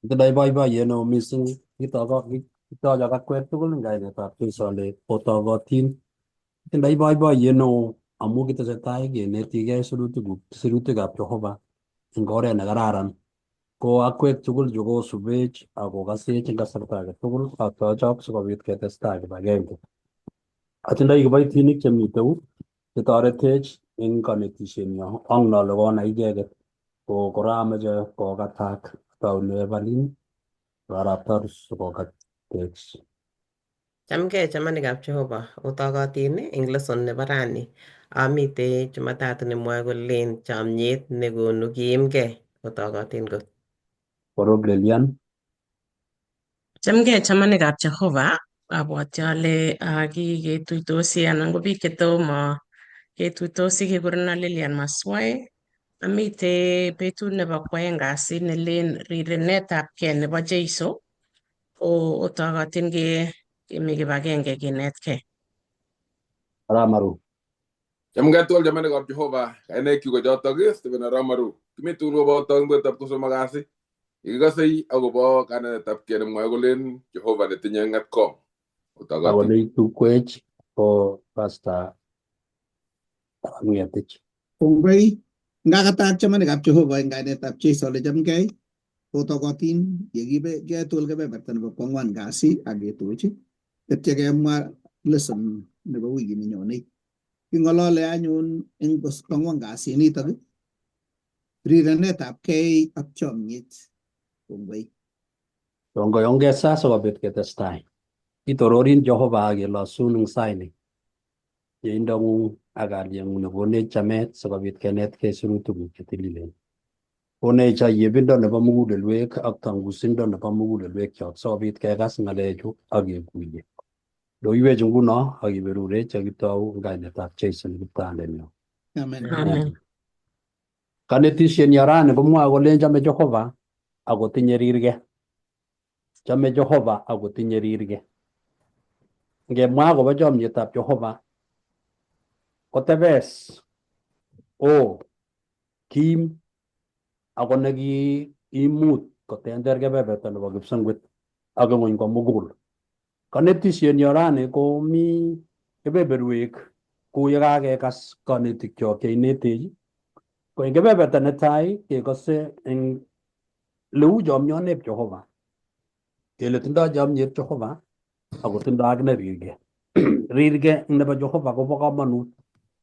Itindoi boiboiyet neo mising kitochok akwek tugul eng kainetab Jesu ale otogotin. Itindoi boiboiyet neo amu kitesetai kenetigei sirutikab Jehova eng oret nekararan. Ko akwek tugul chu kosubech akokasech eng kasarta age tugul atochok sikobit ketestai kibagenge. Atindoi kiboitinik chemitei chetoretech eng kanetishenyo angen ale konai icheket ko kora ameche kokatak ataune Evelyn arap Tarus sikokatech. Chamgei chamanikab Jehova, otogotin eng lesson nebo rani. Amitei Jumatatu nemwoe kolen chomyet nekonu kiimgei. Otogotin kot. Korub Lilian. Chamgei chamanikab Jehova, abwati ale kiketuitosi anan ko biik chetomo ketuitosi kekureno Lilian Maswai. Amite betut nebo kwoeng kasi nelen rirenetabkei nebo Jeiso ko otogotin kemi kibagenge kinetkei. Arap Maru. Chamgei tugul chamanikab Jehova, kainaikchu ko chotok Stephen Arap Maru. Kimi tugul koboto eng betutab kosomok kasi. Kikikosei akobo kanetetabkei nemwoe kolen Jehova netinye ng'etkong. Ako neitukwech ko Pastor Arap Ng'etich. Kongoi ngakatak chamanikab Jehova eng kainetab Jesu ale chamgei otogotin yekibe tugul kebeberta nebo kwangwan kasi ak ketuch tetya kemwa lesson nebo wikit nenyone. King'olole anyun eng kwangwan kasi nitok rirenetab kei ak chomyet. Kongoi. Kongoi ongesa sikobit ketestai. Kitororin Jehova ak kelosun eng saini. Yeindong'ung ak kalyeng'ung nekonech chamet sikobit kenetkei sirutikuk chetililen. Konech ayebindo nebo mugulelwek ak tangusindo nebo mugulelwekyok sikobit kekas ng'alechu ak kekuye. Loiwech nguno ak iberurech ak itou eng kainetab Jesu ne Kiptayandenyo. Amen. Amen. Kanetishenyo rani komwoe kolen chome Jehova akotinye rirge. Chome Jehova akotinye rirge. Ngemwa akobo chomyetab Jehova kotebes oo kim ako nekiimut kotender kebeberta nebo kipsengwet ak ng'wony komugul. Kanetishenyo rani komi kebeberwek kou yekakekas kanetikyok cheinetech ko eng kebeberta netai kekose eng leu chomyoneb Jehova kele tindoi chomyet Jehova ako tindoi akine rirge. Rirge eng nebo Jehova kobo komonut.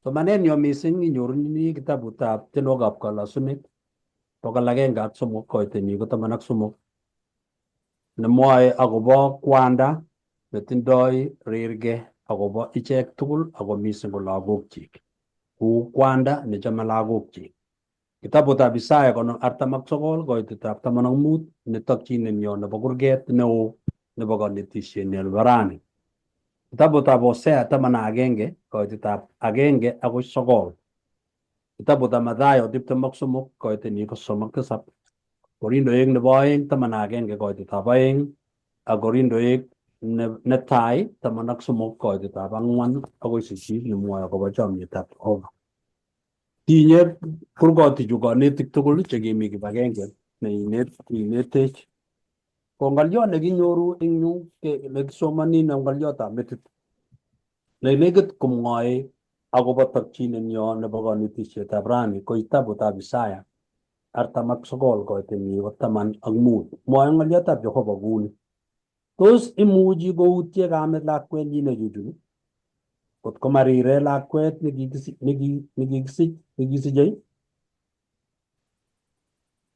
Somanenyo mising inyorunini kitabutab tienwogikab kalosunet 103 koitenyi ko 13 nemwoe akobo kwanda netindoi rirge akobo ichek tugul ako mising ko lagokchik. Kou kwanda nechome lagokchik. Kitabutab Isaya 49 koitetab 15 netokchinenyo nebo kurget neo nebo kanetishenyo nebo rani. Kitabutab Hosea 11 koitetab 1 akoi 9. Kitabutab Mathayo 23 koitenyi ko 37. Korindoek nebo 2 11 koitetab 2 ak Korindoek netai 13 koitetab 4 akoi 8 nemwoe akobo chomyetab Jehova. Tinye kurgotichu konetik tugul chekimi kibagenge neinetech. Ko ng'oliot nekinyoru eng yu nekisomoni ne ng'oliotab metit nenekit komwoe akobo tokchinenyo nebo kanetisietab rani ko kitabutab Isaya 49 koitenyi ko 15. Mwoe ng'oliotab Jehova kouni. Tos imuchi koutye kamet lakwenyi nechuchuni? Kot komarire lakwet nekikisichei?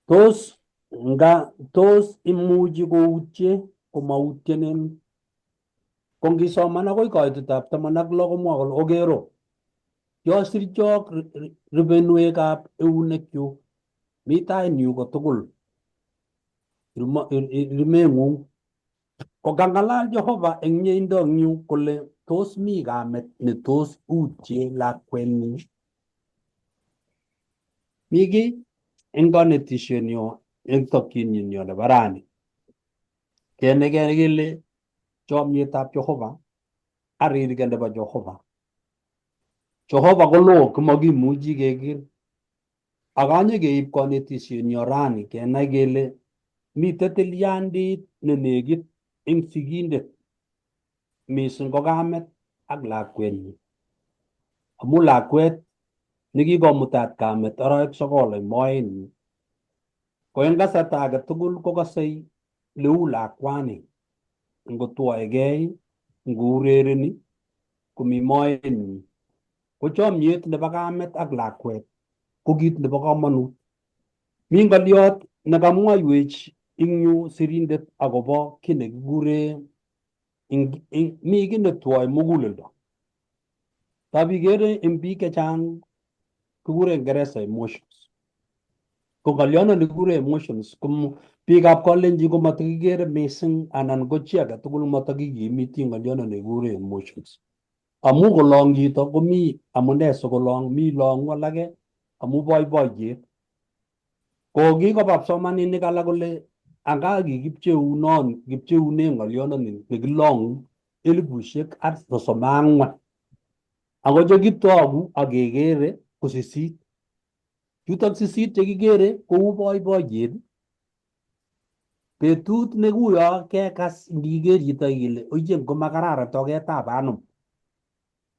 Tos nga tos imuchi koutye komautyenen? Ko ngisoman akoi koitetab 16 komwoe kole okero kiosirchok ribenwekab eunekyuk mi tainyu kotugul rimeng'ung. Ko kang'alal Jehova eng mieindo eng yu kole tos mi kamet netos utye lakwenyi? Mi kiy eng kanetishenyo eng tokchinenyo nebo rani. Kenai kele chomyetab Jehova ak rirge nebo Jehova. Jehova ko loo kimakimuchi keker. Akanye keib kanetishenyo rani kenai kele Mitei tilyandit ne nekit eng sigindet mising ko kamet ak lakwenyi. Amu lakwet nekikomutat kamet arawek sokol eng moenyi ko eng kasarta age tugul kokasei leu lakwani ngotwoegei, ngourereni komi moenyi. Ko chomyet nebo kamet ak lakwet ko kit nebo komonut. Mi ngoliot nekamwoiwech ing yu sirindet akobo kiy nekikure mi kiy netwoi muguleldo. Tab ikere eng biik chechang kikure Ingeresa emotions. Ko ngoliondo nekikure emotions ko biikab kalenjin komatakikere mising anan ko chi age tugul matakikimiti ngoliondo nekikure emotions. Amu kolong chito komi amune sikolong, mi longu alake amu boiboiyet. Ko kikoba kipsomaninik alak kole anga kikipcheunon kipcheune ng'olyondoni nekilong'u 14,034 ako chekitoku ak kekere ko 8. Chutok 8 chekikere kou boiboiyet, betut nekuyo kekas ngiker chito ile oye ngomakararan toketab anum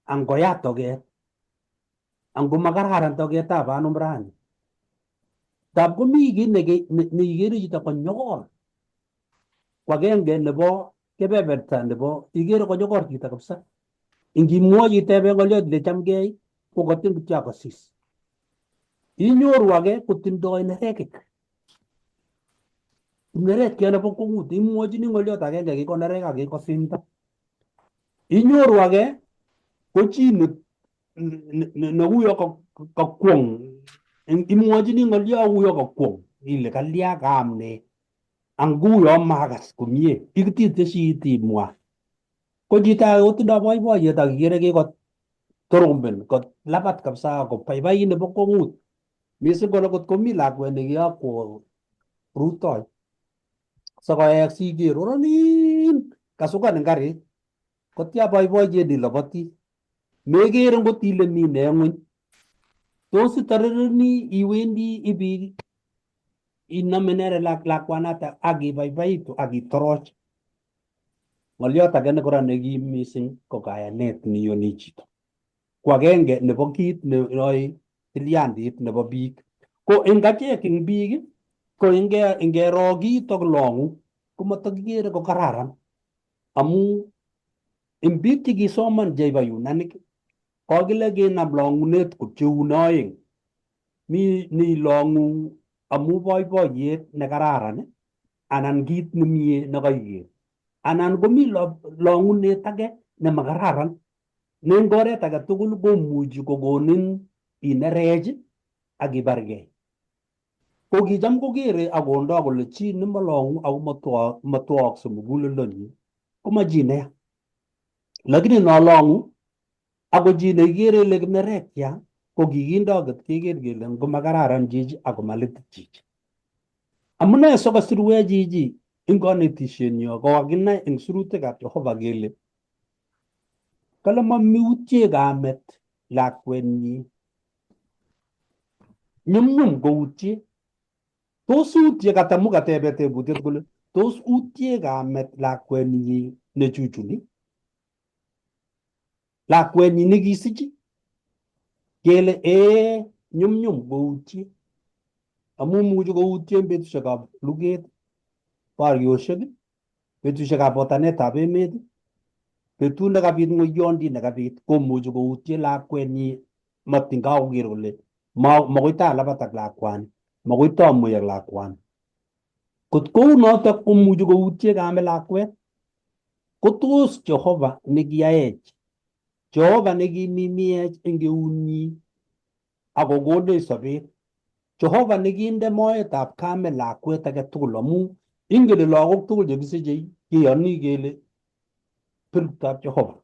angoya toket angomakararan toketab anum rani. Tab komi kiy neikere chito konyokor ko agenge nebo kebeberta nebo ikere konyokor chito kabisa. Ingimwochi itebe ng'oliot ile chamgei kokotin kityo akosis. Inyoru age kotindoi nerekek. Nerekyat nebo kwong'ut imwochini ng'oliot agenge kikonerek ak kikosimto. Inyoru age ko chi neuyo kakwong. Imwochini ng'olio uyo kakwong ile kalya kaam ne anguyo makas komie ikititeshi imwa. Ko chito age kotindoi boiboiyet ak ikere kikotoromben kolabat kabisa kobaibait nebo kwong'ut. Mising kora kot komi lakwet nekiyokwo rutoi sikoek siker oronin kasukan eng karit kotya boiboiyet iloboti mekere ngot ile mi ne ng'weny. Tos itorereni iwendi ibi inome inendet lakwanata ak ibaibaitu ak itoroch. Ng'oliot age ne kora nekim mising ko kayanet neiyoni chito. Ko agenge nebo kit neyoe tilyandit nebo biik. Ko eng achek eng biik ko ingero kiitok long'u komatakikere ko kararan amu eng biik chekisoman chebo Yunanik kokile kinam long'unet kopcheune oeng. Mi neilong'u amu boiboiyet nekararan anan kit nemie nekaiker anan komi long'unet age nemakararan ne eng oret age tugul komuchi kokonin inerech ak ibargei. Ko kicham kokere ak kondo kole chi nemalong'u ako matwaakse muguleldonyi koma chi neya. Lakini nolong'u ako chi neikere ile kipnerekya ko kikindo ket keker kele ngomakararan chichi ako malitit chichi. Amune sikosirwech chichi eng konetishenyo kokakinai eng sirutikab Jehova kele kale mamiutye kamet lakwenyi. Nyumnyum koutye. Tos utye katamu katebe tebutiet kole tos utye kamet lakwenyi nechuchuni? Lakwenyi nekisich kele ee nyumnyum koutye. Amu muchi koutye eng betusiekab luget, barioshek, betusiekab botanetab emet, betut nekabit ng'oyondit nekabit komuchi koutye lakwenyi matin kakoker kole makoi talabat ak lakwani, makoi tamui ak lakwani. Kot kou notok komuchi koutye kamet lakwet, ko tos Jehova nekiyaech, Jehova nekimimiech eng eunyi akokonech sobet, Jehova nekinde moetab kamet lakwet age tugul amu ingen lagok tugul chekisichei kiyoni kele berurtab Jehova,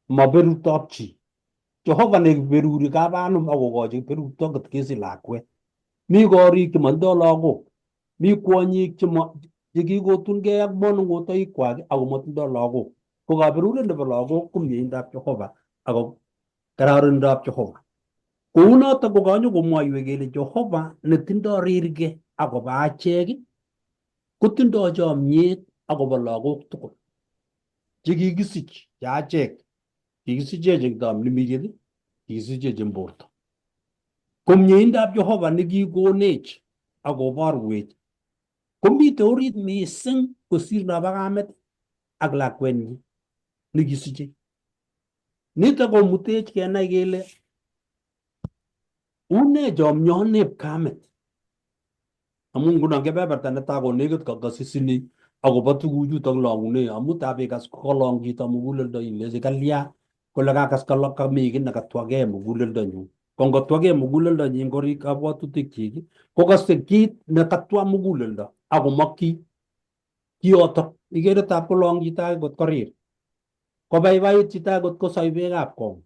ma berurtab chi. Jehova neberuri kabanum akokochi berurto ngot kesich lakwet. Mi korik chemotindoi lagok, mi kwonyik chekikotungei ak manung'otoikwak ako motindoi lagok. Ko kaberuret nebo lagok ko mieindab Jehova ako kororonindab Jehova. Kounotok ko kanyo komwoiwech kele Jehova netindoi rirge akobo achek Kotindoi chomyet akobo lagok tugul chekikisich che achek, kikisichech eng tamlimiyet, kikisichech eng borto. Ko mieindab Jehova nekikonech akoborwech komite orit mising kosir nobo kamet ak lakwenyi nekisiche. Nito komutech kenai kele une chomyoneb kamet. Amu nguno kebeberta netai konekit kakasisini akobo tuguchutok long'une amu tabikas kolong chito muguleldo ilechi kalya kole kakas kami kiy nekatwakee muguleldonyu. Ko ngotwakee muguleldonyi ngorik kabwatutikchik kokase kiit nekatwa muguleldo akomokyi kiyotok. Ikere tab kolong chito age kot korir. Kobaibait chito age kot kosoi beekab kong.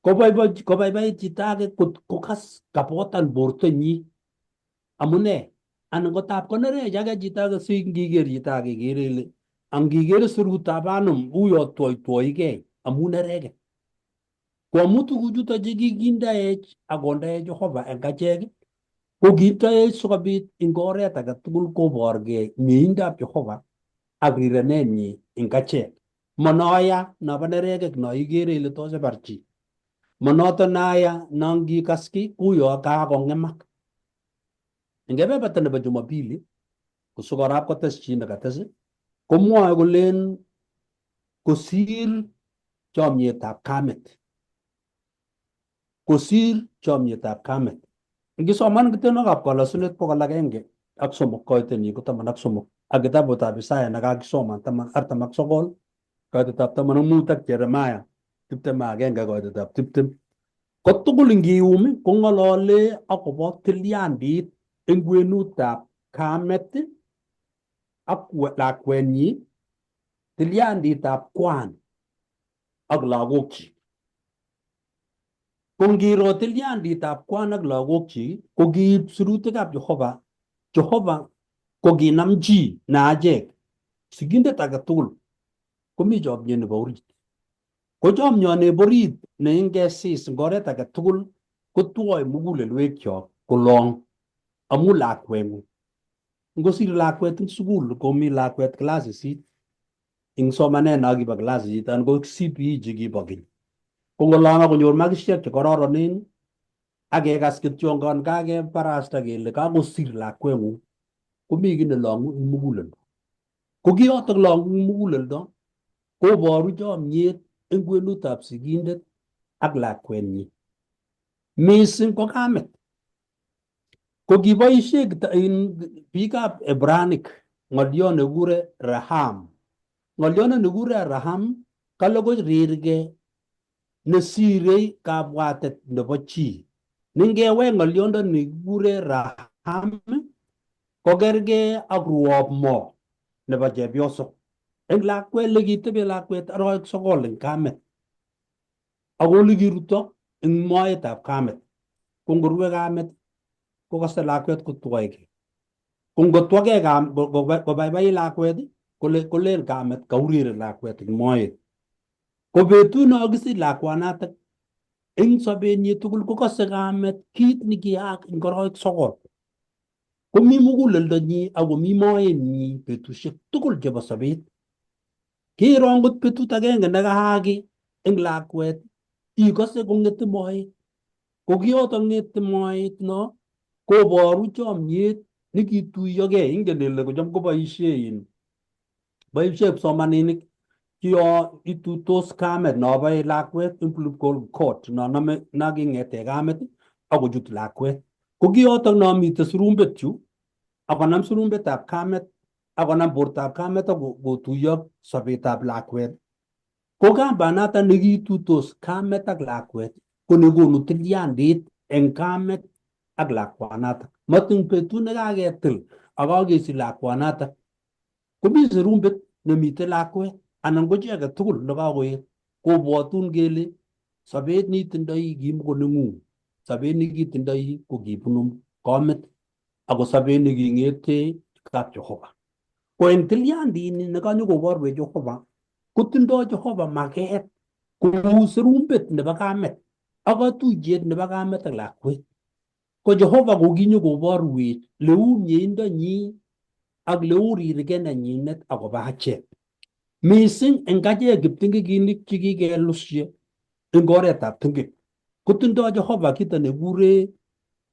Kobaibait chito age kot kokas kabotan bortonyi. Amune anan ko tab konerech age chito age si ngiker chito age ikere ile angikere surutab anum uyo twoitwoigei amu nereket. Ko amu tuguchuto chekikindeech akondeech Jehova eng achek ko kiindoech sikobit eng oret age tugul koborgei mieindab Jehova ak rirenenyi eng achek. Monoya nobo nerekek no ikere ile tos ibar chi. Monoto naya no ngikas ki kuyo kakong'emak. Eng kebeberta nebo Jumapili kosukorab kotes chi nekates komwoe kolen kosir chomyetab kamet. Kosir chomyetab kamet. Ngisoman kitenokab kolosunet 103 koitenyi ko 13 ak kitabutab Isaya nekakisoman 49 koitetab 15 ak Jeremiah 21 koitetab 20. Ko tugul ngium kong'olole akobo tilyandit eng kwenutab kamet ak lakwenyi, tilyanditab kwan ak lagokchik. Ko ngiro tilyanditab kwan ak lagokchik ko kiib sirutikab Jehova. Jehova ko kinam chi ne achek sigindet age tugul komi chomyet nebo orit. Ko chomyoni bo orit neingesis eng oret age tugul kotwoe mugulelwekyok kolong amu lakweng'ung. Ngosir lakwet eng sukul komi lakwet class sisit eng somanet no kibo class sisit anan ko CPE chekibo keny. Ko ngolong akonyor makisiek chekororonen ak kekas kityongon kakebarasta kele kakosir lakweng'ung komi kiy nelong'u eng muguleldo. Ko kiyotok long'u eng muguleldo koboru chomyet eng kwenutab sigindet ak lakwenyi. Mising ko kamet. Ko kiboisie biikab Hebranik ng'oliot nekikure Raham. Ng'oliot nekikure Raham kale ko rirge nesirei kabwatet nebo chi. Ningewek ng'oliondoni kikure Raham ko kergei ak ruob moo nebo chepyoso. Eng lakwet lekitebe lakwet arawek 9 eng kamet. Ako olekiruto eng moetab kamet. Ko ngorue kamet kokase lakwet kotwoegei. Ko ngotwogei kobaibai lakwet kolen kamet kaureren lakwet eng moet. Ko betut no kisich lakwanatak eng sobenyi tugul kokase kamet kit nekiyaak eng arawek 9. Komi muguleldonyi akomi moenyi betusiek tugul chebo sobet. Kiro angot betut agenge nekaaki eng lakwet ikose kong'ete moet. Ko kiyoto ng'ete moet no koboru chomyet nekituiyogei. Ingen ile kocham koboisie boisie kipsomaninik kiyo ituitos kamet noboe lakwet umbilical cord no nome naking'ete kamet akochut lakwet. Ko kiyotok no mitei surumbet yu akonam surumbetab kamet akonam bortab kamet ak kotuiyo sobetab lakwet. Ko kambanato nekituitos kamet ak lakwet ko nekonu tilyandit eng kamet ak lakwanatak. Matin betut nekaketil ak kakesich lakwanatak komi surumbet nemite lakwet anan ko chi age tugul nekakoet kobwotun kele sobet nitindoi kimukoneng'ung. Sobet nekitindoi ko kibunu kamet ako sobet neking'ete kap Jehova. Ko eng tilyandini nekanyokoborwech Jehova kotindoi Jehova maket kou surumbet nebo kamet ak katuiyet nebo kamet ak lakwet. Ko Jehova kokinyokoborwech leu mieindonyi ak leu rirge nenyinet akobo achek. Mising eng achek kiptingikinik chekikelusye eng oretab tingik kotindoi Jehova kito nekure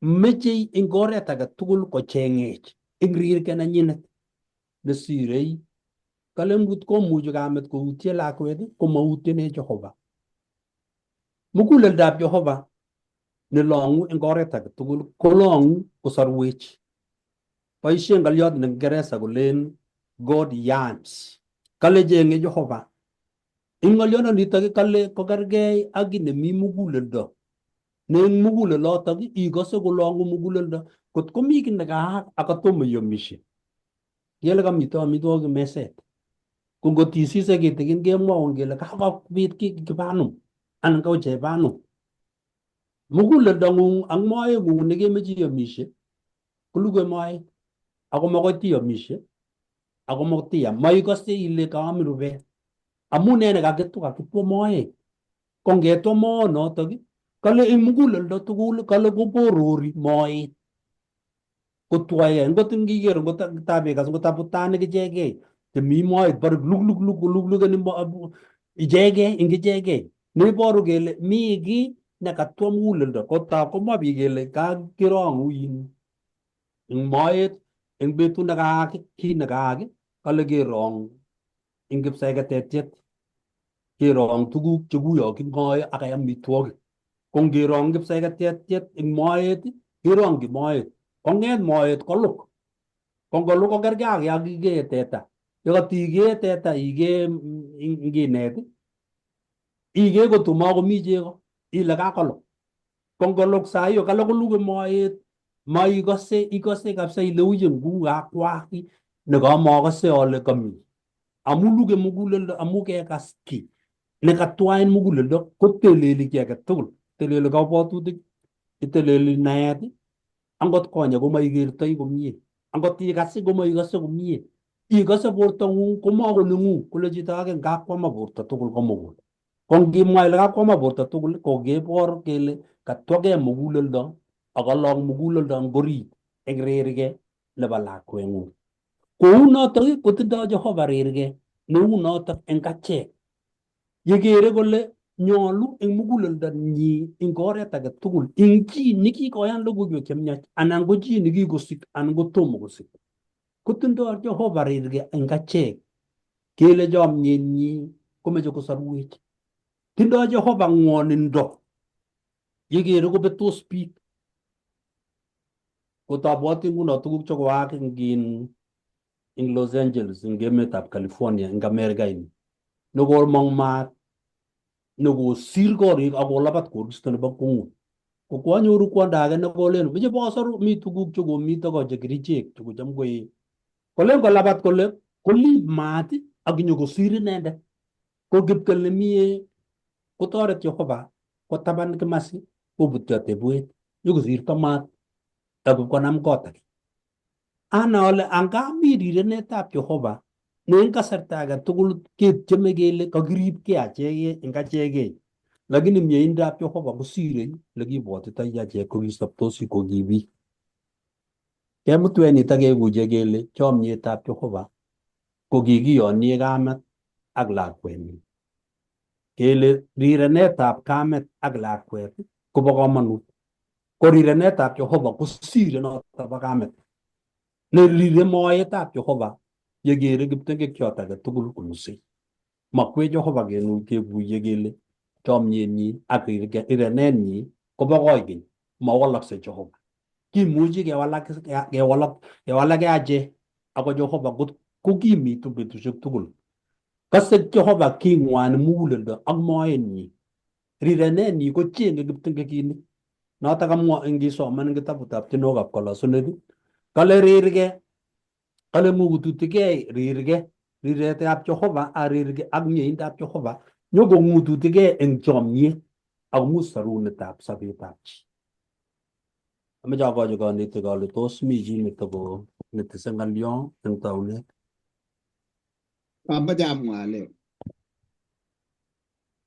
mechei eng oret age tugul kocheng'ech eng rirge nenyinet nesirei. Kale ngut komuchi kamet koutye lakwet komautyenech Jehova. Muguleldab Jehova nelong'u eng oret age tugul kolong'u kosorwech. Boisien ng'olyot ne Kiingereza kolen God yearns. Kale cheng'e Jehova. Eng ng'olyondonitok kale kokergei ak kiy nemi muguleldo. Ne eng mugulelotok ikose kolong'u muguleldo kot komi kiy nekaak ak katomo iomishe. Ngele kamito amitwogik meset. Ko ngot isise kitikin kemwoun kele kakobit kibanum anan ko chebanum. Muguleldong'ung ak moeng'ung nekemeche iomishe kolugui moet ako makoi tiomishe ako motiam maikose ile kaamin rubet amu ne nekakitu kakitwo moet ko ngetwo moonotok kale eng muguleldo tugul kale koborori moet kotwoe ngot ngiker ngot tabikas ngot abutanik ichegei chemi moet bore luk koluklukeni ichegei eng ichegei neiboru kele mi kiy nekatwo muguleldo kotab komwa biik kele kakirong'u in eng moet eng betut nekaak kiy nekaak kale kerong eng kipseketetiet kerong tuguk chekuyo king'oe ak amitwogik ko ngerong kipseketetiet eng moet kerongchi moet kong'et moet koluk ko ngoluk kokergei ak ya kikee teta yekatikee teta ikee ing kinet ikee kotumakomi chego ile kakoluk ko ngoluk saa hiyo kale koluke moet maikose ikose kabisa ile uye nguu kakwak nekamakose ale kami amu luke muguleldo amu kekas ki nekatwa en muguleldo koteleli ki age tugul teleli kabwatutik iteleli naet angot konyek komaikertoi komie angot ikas komaikose komie ikose bortong'ung komakoneng'ung kole chito age ngakwama borto tugul komugul ko ngimwa ile kakwama borto tugul ko kebor kele katwagei muguleldo akolong muguleldo eng orit eng rirge nebo lakweng'ung. Kounotok kotindoi Jehova rirge neu notok eng achek yekere kole nyolu eng muguleldo nyi eng oret age tugul eng chi nekikoyan logoiwek chemiach anan ko chi nekikosik anan ko tomo kosik kotindoi Jehova rirge eng achek kele chomyenyi komeche kosorwech. Tindoi Jehova ng'wonindo yekere kobetos biik. Kotabwati nguno tuguk chekoaak eng ing Los Angeles eng emetab California eng America ini nekomong maat nekosir korik akolabat koristo nebo kwongut. Ko kwanyoru kwondo age nekolen meche bosoru mi tuguk chekomito ko che kerichek chekocham koe kolen kolabat kole kolib maat ak nyokosir inendet. Ko kipkel nemie kotoret Jehova kotaban kimasi kobutyo tebwet nyokosirto maat ak konam kot age. Ana ale anga mi rirenetab Jehova ne eng kasarta age tugul ketyeme kele kakiribkei achekei eng achekei lakini mieindab Jehova kosire lekibwotitoi achek kokisobtosi ko ki biik. Kemutwech nitok kekuche kele chomyetab Jehova ko kikiyonye kamet ak lakwenyin. Kele rirenetab kamet ak lakwet kobo komonut. Ko rirenetab Jehova kosire noto bo kamet. Nerire moetab Jehova yekere kiptengekchot age tugul kolusei. Makwech Jehova kekuye kele chomyenyi ak rirenenyi kobo koikeny mawalakse Jehova. Kimuchi kewalak achek ako Jehova kokimitu betusiek tugul. Kase Jehova king'wan muguleldo ak moenyi. Rirenenyi kochenge kiptengekinik. Notok kamwa ngisoman eng kitabutab tienwogikab kolosunet kale rirge kale ng'ututikei rirge riretab Jehova ak rirge ak mieindab Jehova nyokong'ututikei eng chomyet ak musarunetab sobetab chi. Ameche akochi konetik ale tos mi chi netoko netese ng'olyo eng taunet. Amache amwa ale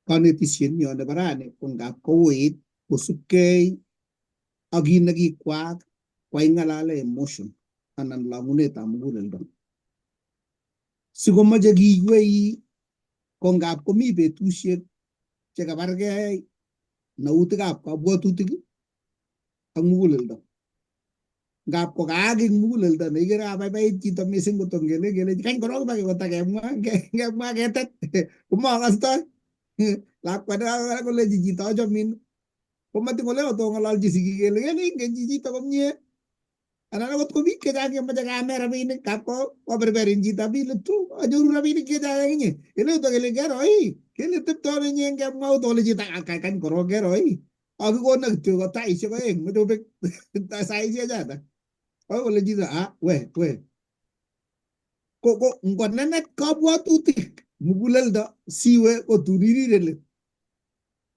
konetisiet nebo rani ko ngap kouit kosubkei ak kit nekikwaak kwaing'alale emotion. anan long'unetab muguleldo. Sikomoche kiywei ko ngap komi betusiek chekabargei nautikab kabwatutik ak muguleldo. Ngap kokaak eng muguleldo neikere kabaibait chito mising koto ngele kele kany korok kotakemwa kemwa ketet komokostoi lakwet kolechi chito achomin komatin kole otong'ololchi sigik kele kele ingen chichito komie anan akot ko biik chechang chemoche kaame rabinik kap koberberin chito bile tu anyoru rabinik chechang ak inye kele to kele kero ii kele tepto inye ngemwa kole chito kany korok kero ii akikona kityo ko saisiek oeng moche kobek saisiek choto akoi kole chito ah we we ko ngonenet kabwatutik muguleldo siwe kotun irire let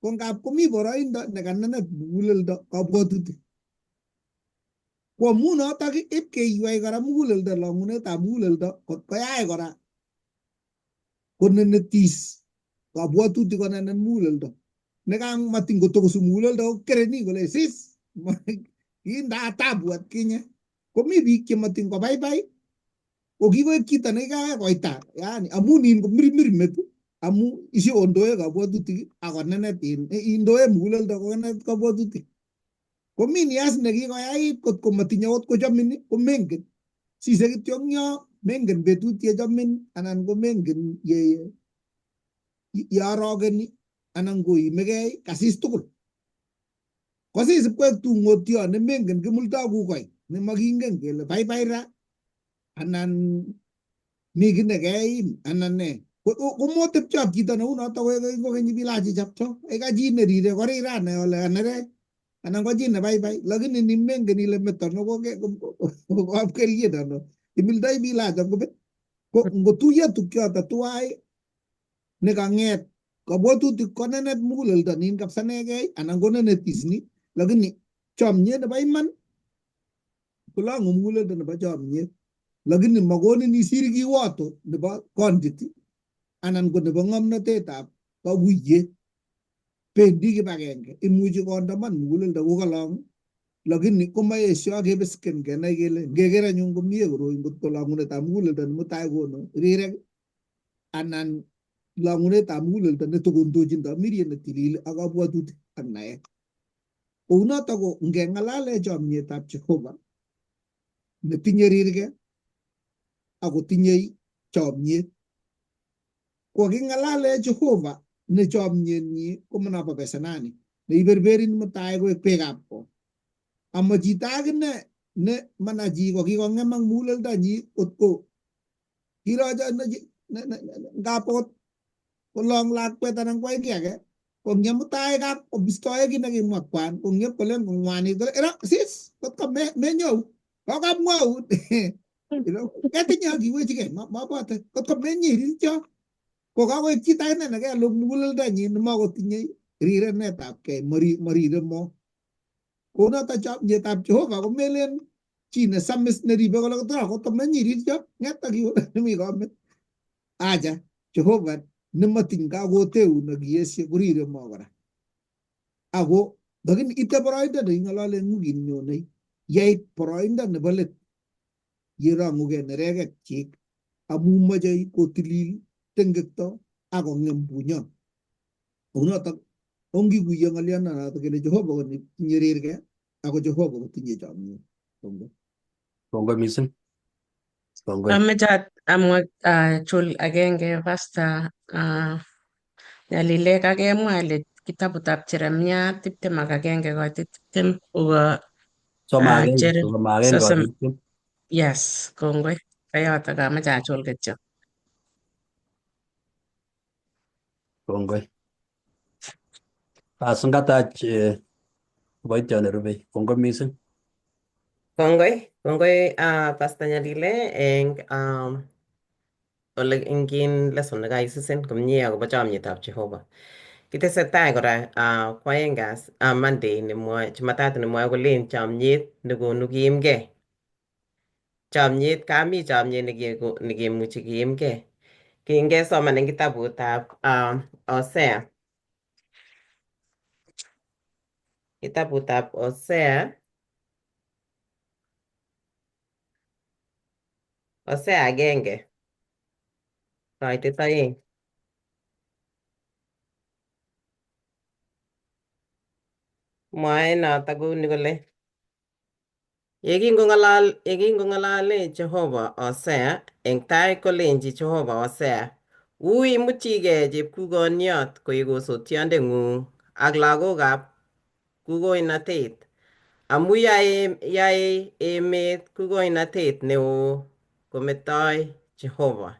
ko ngap komi boroindo nekanenet muguleldo kabwatutik ko amu notok ip keywei kora muguleldo long'unetab muguleldo kot koyai kora konenetis kabwatutik konenet muguleldo nekamatin kotokosu muguleldo kokereni kole sis kinda tabu atkinye komi biik chematin kobaibai ko kikoek chito nekikakoita yani amun in komirmir met amu isiondoe kabwatutik akonenet indoe muguleldo konenet kabwatutik komi nias nekikoyait kot komatinye ot kochomin komengen sise kityo eng yo mengen betut yechomin anan komengen ye arokeni anan koimegei kasis tugul kosis ipkoek tung'otyo nemengen kimulto kukoi nemakingen kele baibai ra anan mi kiy nekeim anan ne komotepche ak chito neu noto kokeny bilach chapto ka chi nerire korir anai ole kanerech anan ko chi nebaibai lakini nimengen ile metono koapkeriet ano imildoi bilach angobet ko ngotuiyo tukchoto tuwai nekang'et kabwatutik konenet muguleldo nin kabisa nekei anan konenetis ni lakini chomyet nebo iman kolong'u muguleldo nebo chomyet lakini makonin isir kiwoto nebo kondit anan ko nebo ng'omnotetab kaguiyet bendi kibagenge imuchi kondaman muguleldo kokalong lakini komaesio kebesken kenai kele ngeker anyun komie koroi ngot ko long'unetab muguleldo nemutai konu rirek anan long'unetab muguleldo netokondochin tamiriet netilil ak kabwatutik ak naet. Kounoto ko ngeng'alale chomyetab Jehova netinye rirge akotinyei chomyet kokaking'alale Jehova ne chomyenyi komonobo besenani neiberberin mutai koek beekab ko ama chito akine ne mana chi kokikong'emak muguleldonyi kotko kirocho ngap okot kolong lakwet anan kwai kiy age kong'em mutai kap kobistoe kit nekimwa kwan kong'ep kolen kong'wanit kole ero sis kotko menyou kokamwaun ketinye ak iwechigei mabwote kotko menyirircho ko kakoek chito akine nekeluk muguleldonyi nemakotinye rirenetab kei morire mo kounoto chomyetab Jehova komelen chi nesamis neribe kole kotko menyirircho ng'et ak iwe nemi komit acha Jehova nematiny kakoteu nekiesye korire mo kora ako lakini ite boroindo neking'ololen wikit nyonei yait boroindo nebo let yerong'ugei neregek chik amu mochei kotilil tengekto akong'em bunyon kounotok ongikuiyo ng'olionoto kele Jehova ko netinye rirge ako Jehova kotinye chomyet. Kongoi. Kongoi mising. Kongoi. Ameche amwa chul agenge Pastor Nyalilek kakemwa ile kitabutab Jeremia 21 koitit 20 uko Soma agenge, 31 sosom koitit 20. Yes, kongoi. Kayoto kameche achul kityo. Kongoi. Bas ngatach kiboityo nerubei. Kongoi mising. Kongoi, kongoi Pastor Nyalile eng ole ingin lesson nekaisisen komie akobo chomyetab Jehova. Kitesetai kora kwaeng kasi Monday nemwoe Jumatatu nemwoe kolen chomyet nekonu kiimgei. Chomyet kami chomyet nekemuchi kiimgei. Kingesoman eng kitabutab Hosea. Kitabutab Hosea Hosea 1, kaitet 2. Mwae notok kouni kole yekingong'alale Jehova Hosea eng tai kolenji Jehova Hosea, ui imutyigei chepkukoniot koek osotyondeng'ung ak lagokab kukoinatet amu yae emet kukoinatet neo kometoi Jehova.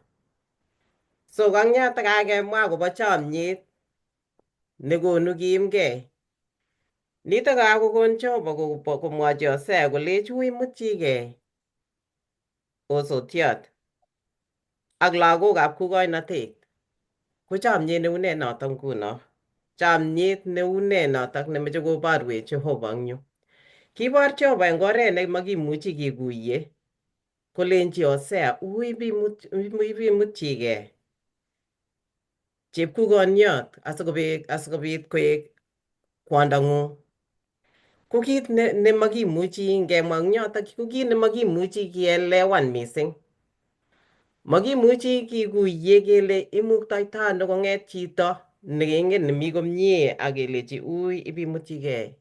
So kang yotok kakemwa akobo chomyet nekonu kiimgei. Nitok kakokon Jehova komwochi Hosea kolech ui imutyigei osotiot ak lagokab kukoinatet. Ko chomyet neu nee notok nguno? Chomyet neu nee notok nemoche koborwech Jehova eng yu? Kibor Jehova eng oret nemakimuchi kikuiye kolenji Hosea ui ibimutyigei chepkukoniot asikobit koek kwondong'ung. Ko kit nemakimuchi ngemwa eng yotok ko kit nemakimuchi kielewan mising. Makimuchi kikuiye kele imuktoito ano kong'et chito nekengen nemi komie ak kelechi ui ibimutyigei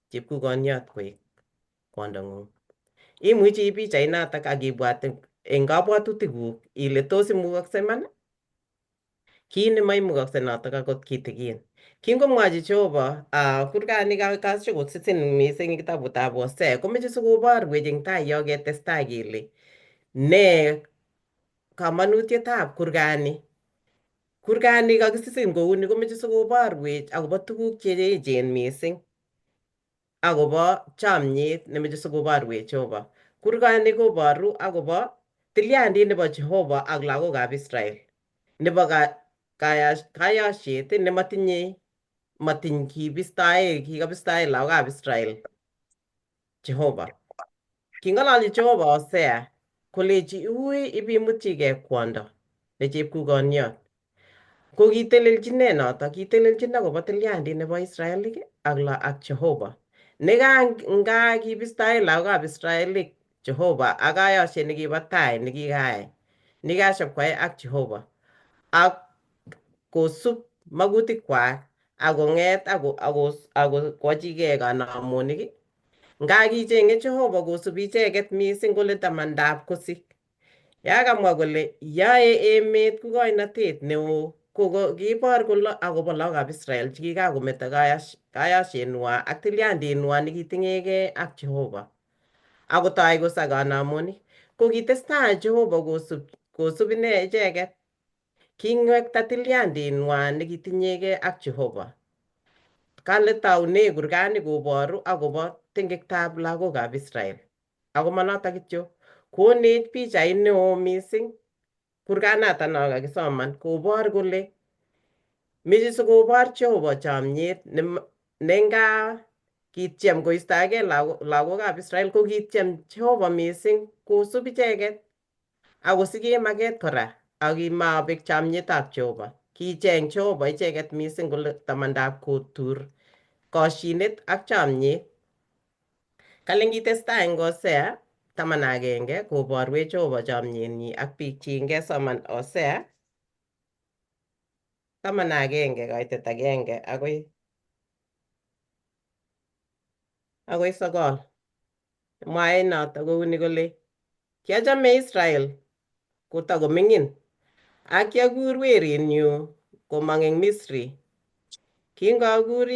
chepkukoniot koek kwondong'ung. Imuchi iip pichait notok ak ibwat eng kabwatutikuk ile tos imukakse iman? Kit nemaimukakse notok akot kitikin. Kingomwachi Jehova kurgani kasichokosisin mising eng kitabutab Hosea komeche sikoborwech eng tai yo ketestai kele ne kamanutietab kurgani. Kurgani kakisisin kouni komeche sikoborwech akobo tuguk che echen mising akobo chomyet nemeche sikoborwech Jehova. Kurgani koboru akobo tilyandit nebo Jehova ak lagokab Israel nebo kayosiet nematinye matiny kibistoe kikabistoe lagokab Israel Jehova. King'ololchi Jehova Hosea kolechi ui ibimutyigei kwondo ne chepkukoniot. Ko kitelelchin nee notok? Kitelelchin akobo tilyandit nebo Israelik ak Jehova. Neka kibistoe lagokab Israelik Jehova ak kayosiet nekibo tai nekikayai nikashop koyai ak Jehova ak kosub makutikwak ak kong'et ako kwachigei kanamonik nga kicheng'e Jehova kosubi icheket mising kole tamandab kosik. Ya kamwa kole yae emet kukoinatet neo ko kibor kole akobo lagokab Israel chekikakometo kayosietnywan ak tilyanditnywan nekiting'egei ak Jehova. Akotoi kosa kanamonik. Ko kitestai Jehova kosub ine icheket. King'wekta tilyanditnywan nekitinyegei ak Jehova. Kale taune kurgani koboru akobo tengektab lagokab Israel. Ako manotok kityo, konech pichait neo mising kurganata no kakisoman kobor kole meche sikobor Jehova chomyet nenga kityem koistoegei lagokab Israel ko kityem Jehova mising kosub icheket akosike maket kora ak kimabek chomyetab Jehova. Kicheng Jehova icheket mising kole tamandab kotur koshinet ak chomyet. Kalen kitestai eng Hosea 11 koborwech Jehova chomyenyi ak biikchik. Ngesoman Hosea 11 kaitet 1 akoi 9. Mwae notok kouni kole kiachame Israel kotakoming'in ak kiakur werinyu komong eng Misri. Kingokur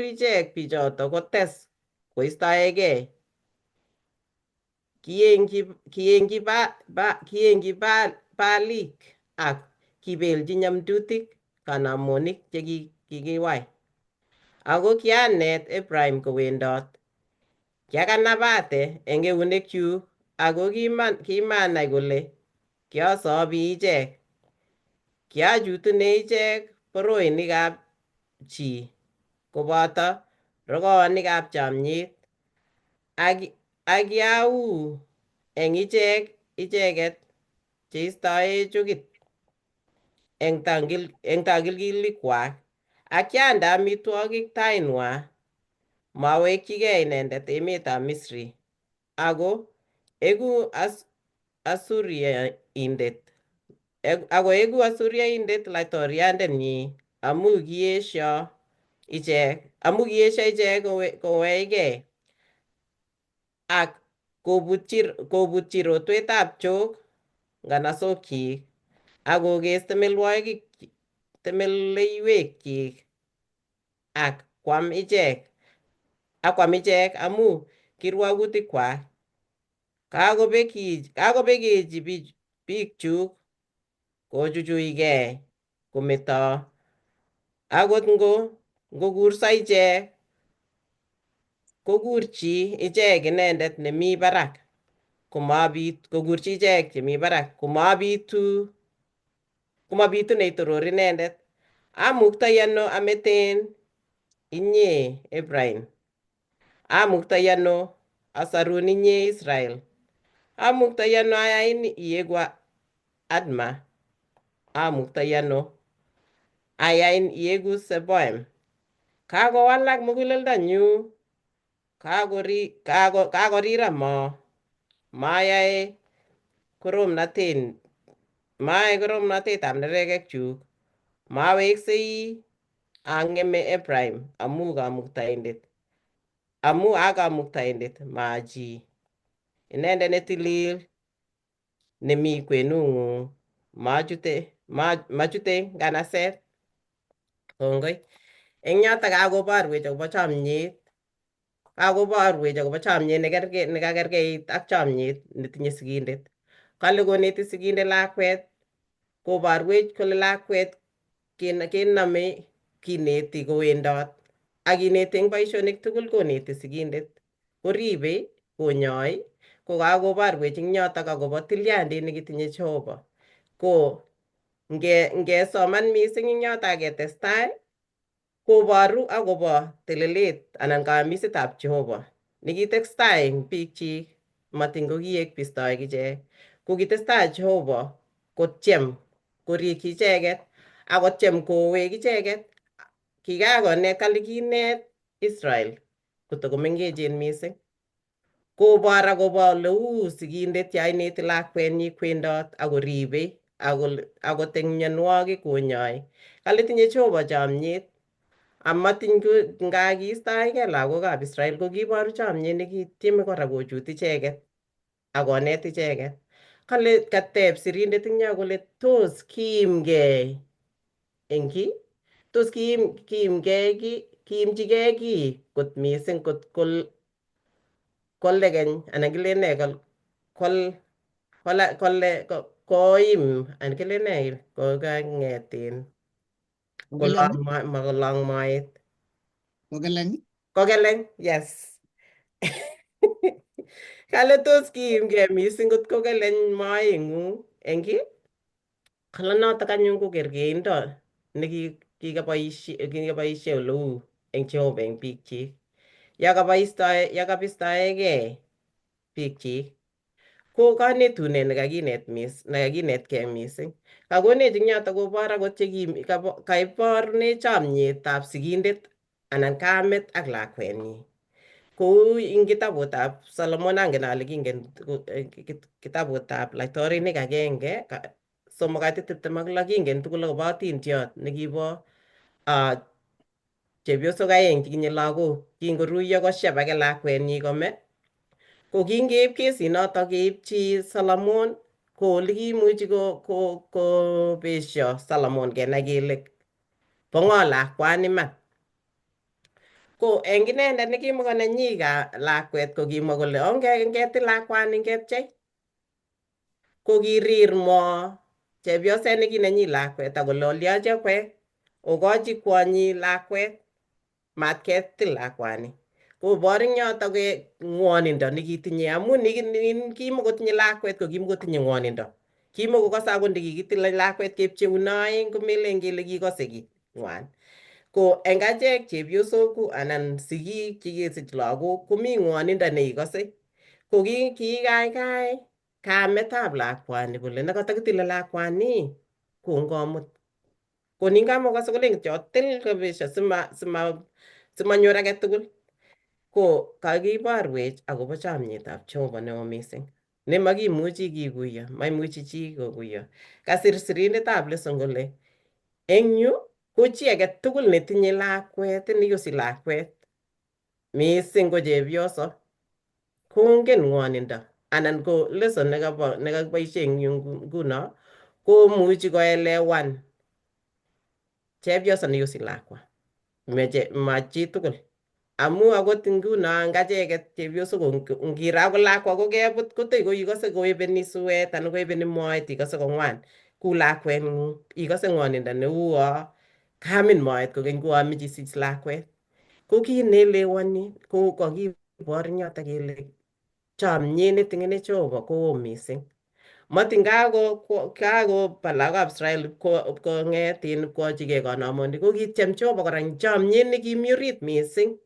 ichek bichoto kotes koistoegei. Kiengchi Baalik ak kibelchi nyamdutik kanamonik che kikiwai. Ako kianet Ephraim kowendot. Kiakanabate eng eunekchuk ako kimanai kole kiasobi ichek. Kiachutune ichek boroinikab chi koboto rokoonikab chomyet ak kiau eng ichek icheket cheistoe chukit eng tangilgilikwak ak kiande amitwogik tainwa. Mawekchigei inendet emetab Misri Ako eku Asuriaindet ako eku Asuriaindet laitoriandenyi amu kiesio ichek koweikei ak kobutchi rotwetab chok nganasokyik ak kokes temeleiwekyik ak kwam ichek amu kirwokutikwak. Kakobekechi biikchuk kochuchuikei kometo akot ngokurso ichek kokurchi ichek inendet nemi barak komabit kokurchi ichek chemi barak komabitu neitoror inendet. Amuktoi ano ameten inye Ephraim? Amuktoi ano asarun inye Israel? Amuktoi ano ayain ieku Adma? Amuktoi ano ayain ieku Seboim? Kakowalak muguleldonyu, kakorira moo, mayae koromnatetab neregekchuk. Maweksei ang'eme Ephraim amu kamuktaindet, amu a kamuktaindet ma chi. Inendet netilil nemi kwenung'ung machute nganaset. Kongoi. Eng yotok kakoborwech akobo chomyet, kakoborwech akobo chomyet nekakerkeit ak chomyet netinye sigindet. Kale koneti sigindet lakwet, koborwech kole lakwet kenome kineti kowendot ak kineti eng boisionik tugul koneti sigindet. Koribe, konyoi, ko kakoborwech eng yotok akobo tilyandit nekitinye Jehova. Ko ngesoman mising eng yotok ak ketestai koboru akobo telelet anan kayamisetab Jehova nekitestai eng biikchik matin ko kiek bistoik ichek. Ko kitestai Jehova kotyem korikyi icheket ak kotyem kowek icheket. Kikakonet kale kinet Israel kotokomengechen mising. Kobor akobo oleu sigindet yo ineti lakwenyi kwendot ak koribei akot eng mionwogik konyoi. Kale tinye Jehova chomyet amatin nga kiistoegei lagokab Israel ko kiboru chomyet nekityeme kora kochut icheket ak konet icheket. Kale kateb sirindet eng yo kole tos kiimgei eng kiy? Tos kiimgei kiy? Kiimchigei kiy kot mising kot kolekeny anan kilen nee kole koim anan kilen nee kokang'etin Kokeleng? Kolong moet. Kokeleng? Kokeleng, yes. Kale tos kiimgei mising kot kokeleng moeng'ung eng kiy? Kale notok anyun ko kerkeindo nekikaboisie oleu eng Jehova eng biikchik. Yakabistoegei biikchik ko kanetunet nekakinetkei mising. Kakonech eng yotok kobor akot kaiborunech chomyetab sigindet anan kamet ak lakwenyi. Kou eng kitabutab Solomon angen ale kingen kitabutab Laitorinik 1:3-26 kingen tugul akobo atindiot nekibo chepyosok aeng chetinye lagok. Kingoruiyo koshep age lakwenyi kome. Ko kingeib kesinotok keibchi Solomon ko olekiimuchi kobesio Solomon kenai kele bo ng'o lakwani iman. Ko eng inendet nekimakonenyi lakwet ko kimwa kole ongetil lakwani ngepchei. Ko kirir moo chepyoset nekinenyi lakwet akole olyochi akwek okochi kwonyi lakwet matketil lakwani. Kobor eng yotok ng'wonindo nekitinye amu kimakotinye lakwet ko kimakotinye ng'wonindo. Kimakokose akot ndikikitile lakwet kepcheune aeng komelen kele kikose kiy ng'wan. Ko eng achek chepyosok anan sigik chekesich lagok komi ng'wonindo neikose. Ko kikaikai kametab lakwani kole nekatakitile lakwani ko ngomut. Ko nin kamakose kolen kityo otil kabisa simanyor age tugul. Ko Ko kakiborwech akobo chomyetab Jehova neo mising nemakimuchi kikuyo, maimuchi chi kokuyo. Kasir sirindetab lesson kole eng yu ko chi age tugul netinye lakwet neyosi lakwet mising ko chepyoso kongen ng'wonindo anan ko lesson nekakiboishe eng yu nguno komuchi koelewan chepyoso neyosi lakwa. Meche ma chitugul amu akot nguno ang acheket chepyosok ngiro akot lakwa kokebut kotoi ko ikose koebeni suet anan koebeni moet ikose kong'wan ku lakweng'ung ikose ng'wonindo neuo kaamin moet kokeny kuo meche isich lakwet. Ko kit neelewani ko kakibor eng yotok kele chomyet neting'ene Jehova kowoo mising. Matin kakoba lagokab Israel kong'et ipkochigei konomonik ko kityem Jehova kora eng chomyet nekimi orit mising.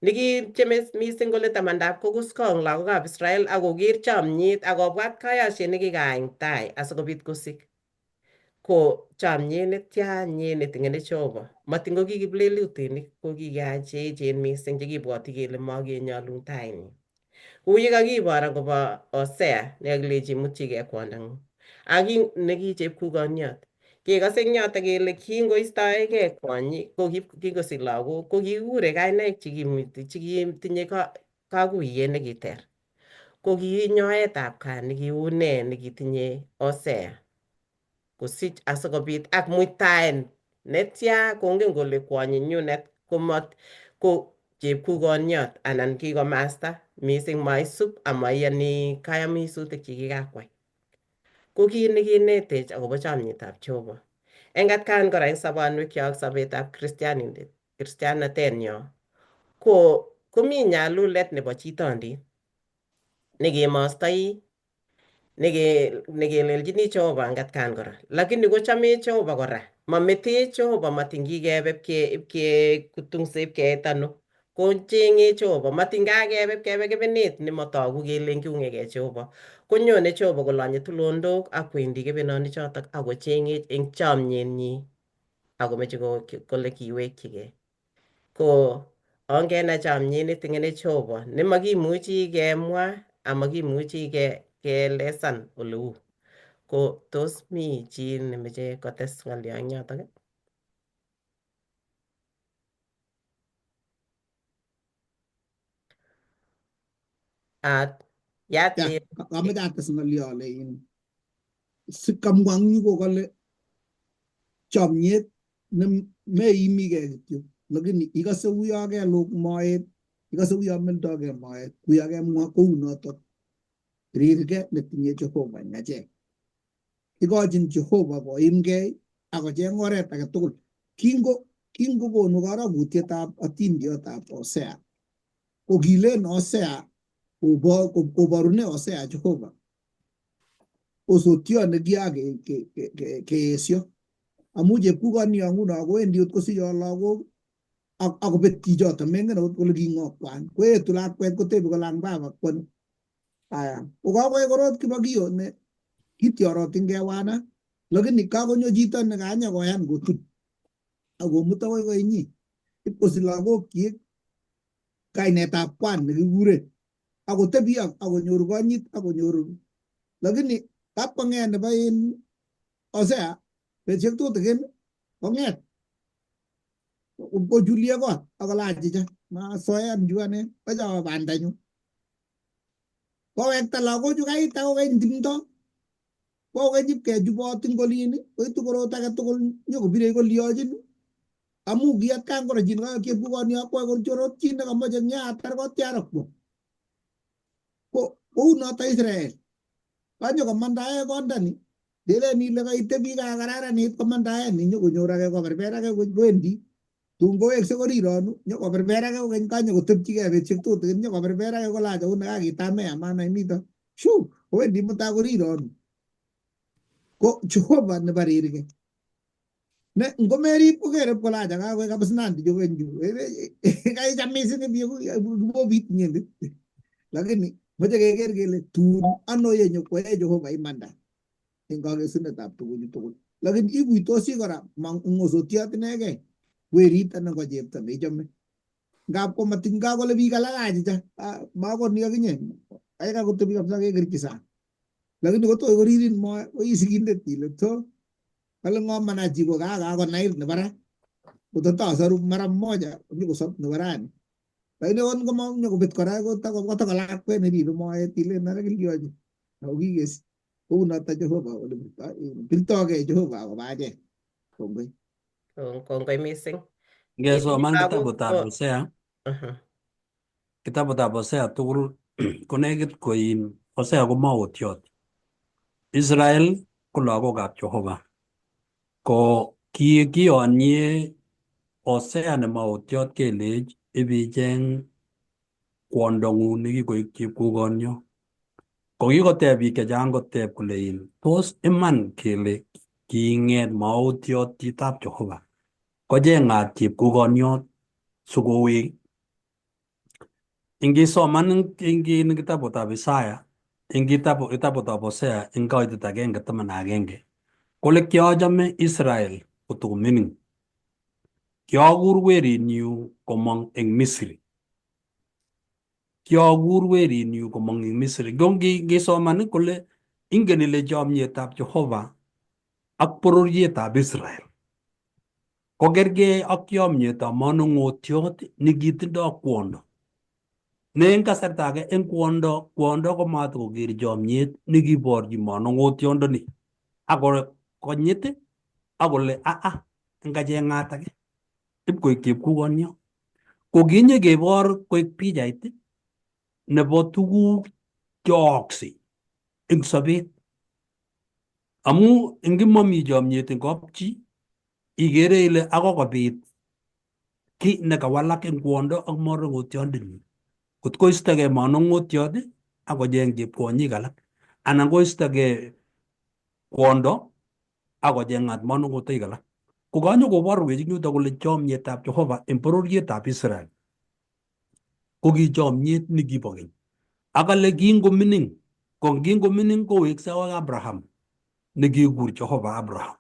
Nekityeme mising kole tamandap kokuskong lagokab Israel akoker chomyet akobwat kayosiet nekikaai eng tai asikobit kosik. Ko chomyet netya nye neting'ene Jehova. Matin ko ki kiplelutinik ko kikeyai cheechen mising chekibwoti kele makenyolu eng tainyi. Kou ye kakibor akobo Hosea nekakilechi imutchigei kwondang'ung. Ak neki chepkukoniot. Kekose eng yotok kele kingoistoegei kwonyi ko kingosich lagok ko kikikure kainaik chekitinye kakuyet nekiter. Ko ki nyoetab kat nekiu nee nekitinye Hosea kosich asikobit ak muitaen netya kongen kole kwonyinyunet komat ko chepkukoniot anan kikomasta mising maisub amaiyoni kayamisutik chekikakwai. Ko kit nekinetech akobo chomyetab Jehova. Eng atkan kora eng sobonwekyok sobetab kristianatenyo ko komi nyalulet nebo chitondit nekemostoi nekelelchini Jehova eng atkan kora. Lakini kochamech Jehova kora. Mametech Jehova matin kikebe ipkekutungse ipkeit ano. Kocheng'ech Jehova matin kakebe ipkebe kebenet nemotogu kele kiung'egei Jehova. Konyone Jehova kolonye tulondok ak kwendi kebenonichotok ak kocheng'ech eng chomyenyi akomeche kole kiwekchigei. Ko ongenai chomyet neting'ene Jehova nemakimuchi kemwa amakimuchi keelesan oleu. Ko tos mi chi nemeche kotes ng'olyo eng yotok? Yat Ya, kameche ates ng'olyo ale sikamwa eng yu ko kole chomyet ne meimigei kityo lakini ikose uyo keluk moet ikose uyo mildogei moet kuyo kemwa kounotok rirge netinye Jehova eng achek. Ikochin Jehova koimgei akocheng oret age tugul. Kingokonu karokutietab atindiotab Hosea ko kilen Hosea koborune Hosea Jehova osotiot nekiakeesio amu chepkukonio nguno kowendi ot kosicho lagok akobet chichoto mengen akot kole king'o kwan koetu lakwet kotebi kole ang baba kwano. Aya kokakoek korot kibakio ne kityorotin kewana lakini kakonyo chito nekanya koyan kotun akomut akoi koinyi ipkosich lagokyik kainetab kwan nekikuren akotebi akonyor konyit akonyor lakini kapkong'et nebo in Hosea betusiek tutikin kong'et kochulie kot akolach chicha masoyan chu ane achawe bandanyu kowekta lagochu kait akokeny timdo kokeny ipkechubot ing olin koitu korot age tugul nyokobirei koliochin amu ki atkan kora chi chepkukonio kwai kochorot chi nekamoche nyatar kotyar akwo ko kounoto Israel kanyo komandae kondani lelen ile kaitebi kakararanit komandaen nyokonyor age koberber age kowendi tun kowekse korironu nyokoberber age kokeny kanyo kotepchigei betusiek tutikin nyokoberber age kolach eut nekakitame amanai mito shu kowendi mutai korironu ko Jehova nebo rirge ne ngomerib kokere kolach akakoek kabisa nandi chokeny chu kaicham mising kibobit inyendet lakini moche keker kele tun ano yenyokoyae Jehova imanda eng kakesunetab tuguchu tugul lakini ikuitosi kora ng'osotiot inegei werit anan ko chepto neichome. Ngap komatiny kakole biik alak achicha makoni akinye kaikai kotebi kabisa kekerchi sang. Lakini kotoi koririn moe ko ii sigindet ile to kale ng'o mana chi ko kakonair nebo ra kototosoru mara mmoja nyokosop nebo rani. Lakini akot ngomanyokobet kora kotoko lakwet neribe moet ile mara kilyochi ako kikes kounoto Jehova ole birtokei Jehova akobo achek. Kongoi. Kongoi mising. Ngesoman Yetinye lagok kitabutab ko Hosea, kitabutab Hosea tugul konekit koin Hosea ko maotiot. Israel ko lagokab Jehova. Ko kiyonye Hosea ne maotiot kelech ibicheng kwondong'ung nekikoik chepkukonyo. Ko kikoteb biik chechang koteb kole in tos iman kele king'et maotiot chitab Jehova kocheng'at chepkukoniot sikowek. Ingisoman ing kitabutab Isaya, ing kitabutab Hosea ing kaitet agenge 11 kole kiachame Israel kotokomining. Kiakur werinyu komong eng Misri. Kiakur werinyu komong eng Misri. Ko ngisoman kole ingen ile chomietab Jehova ak bororietab Israel ko kergei ak chomietab manung'otiot nekitindoi kwondo. Ne eng kasarta age eng kwondo komatokoker chomiet nekiborchi manung'otiondoni ak konyit akole aa ngacheng'at age ipkoik chepkukonyo. Ko kinyekebor koik pichait nebo tuguk cheooksei eng sobet. Amu ngimomi chomiet eng kapchi ikere ile akoi kobit ki nekawalak eng kwondo ak manung'otiondenyi. Kot koistogei manung'otiot ak kocheng chepkwonyik alak anan koistogei kwondo ak kocheng'at manung'otoik alak. Ko kanyokoborwech eng yuto kole chomietab Jehova eng bororietab Israel ko ki chomiet nekibo keny. Ak kale kingomining, ko kingomining kowekse ak Abraham nekikur Jehova Abraham.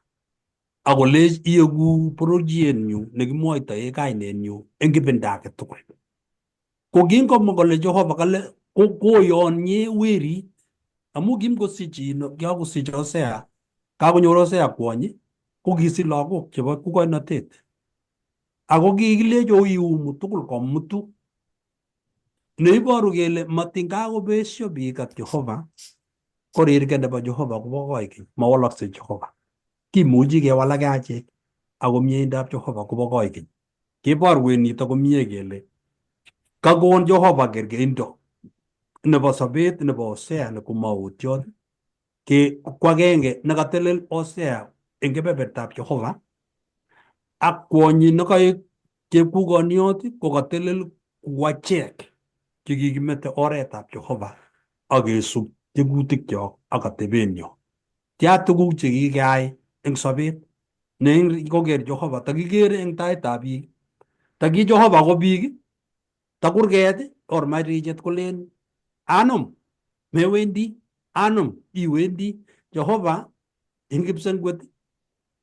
Akolech ieku bororienyu nekimwoitoe kainenyu eng ibinda age tugul. Ko kingomwa kole Jehova kale koyonye werit amu kimkosich kakosich Hosea, kakonyor Hosea kwonyi kokisich lagok chebo kukoinotet. Ako kikilech oiumu tugul komutu. Neiboru kele matin kakobesio biik ak Jehova ko rirge nebo Jehova kobo koikeny, mawalaksei Jehova. Kimuchi kewalake achek ako mieindab Jehova kobo koikeny. Keborwech nito komie kele kakon Jehova kerkeindo nebo sobet nebo Hosea ne komaotiot ke ko agenge nekatelel Hosea eng kebebertab Jehova ak kwonyi nekaek chepkukoniot kokatelel ku achek chekikimete oretab Jehova ak kesub tiemutikchok ak atebenyo. Tia tuguk chekikeai eng sobet ne koker Jehova takikere eng taitab biik. Taki Jehova ko biik takurget or marichet kolen anum mewendi anum iwendi. Jehova eng kipsengwet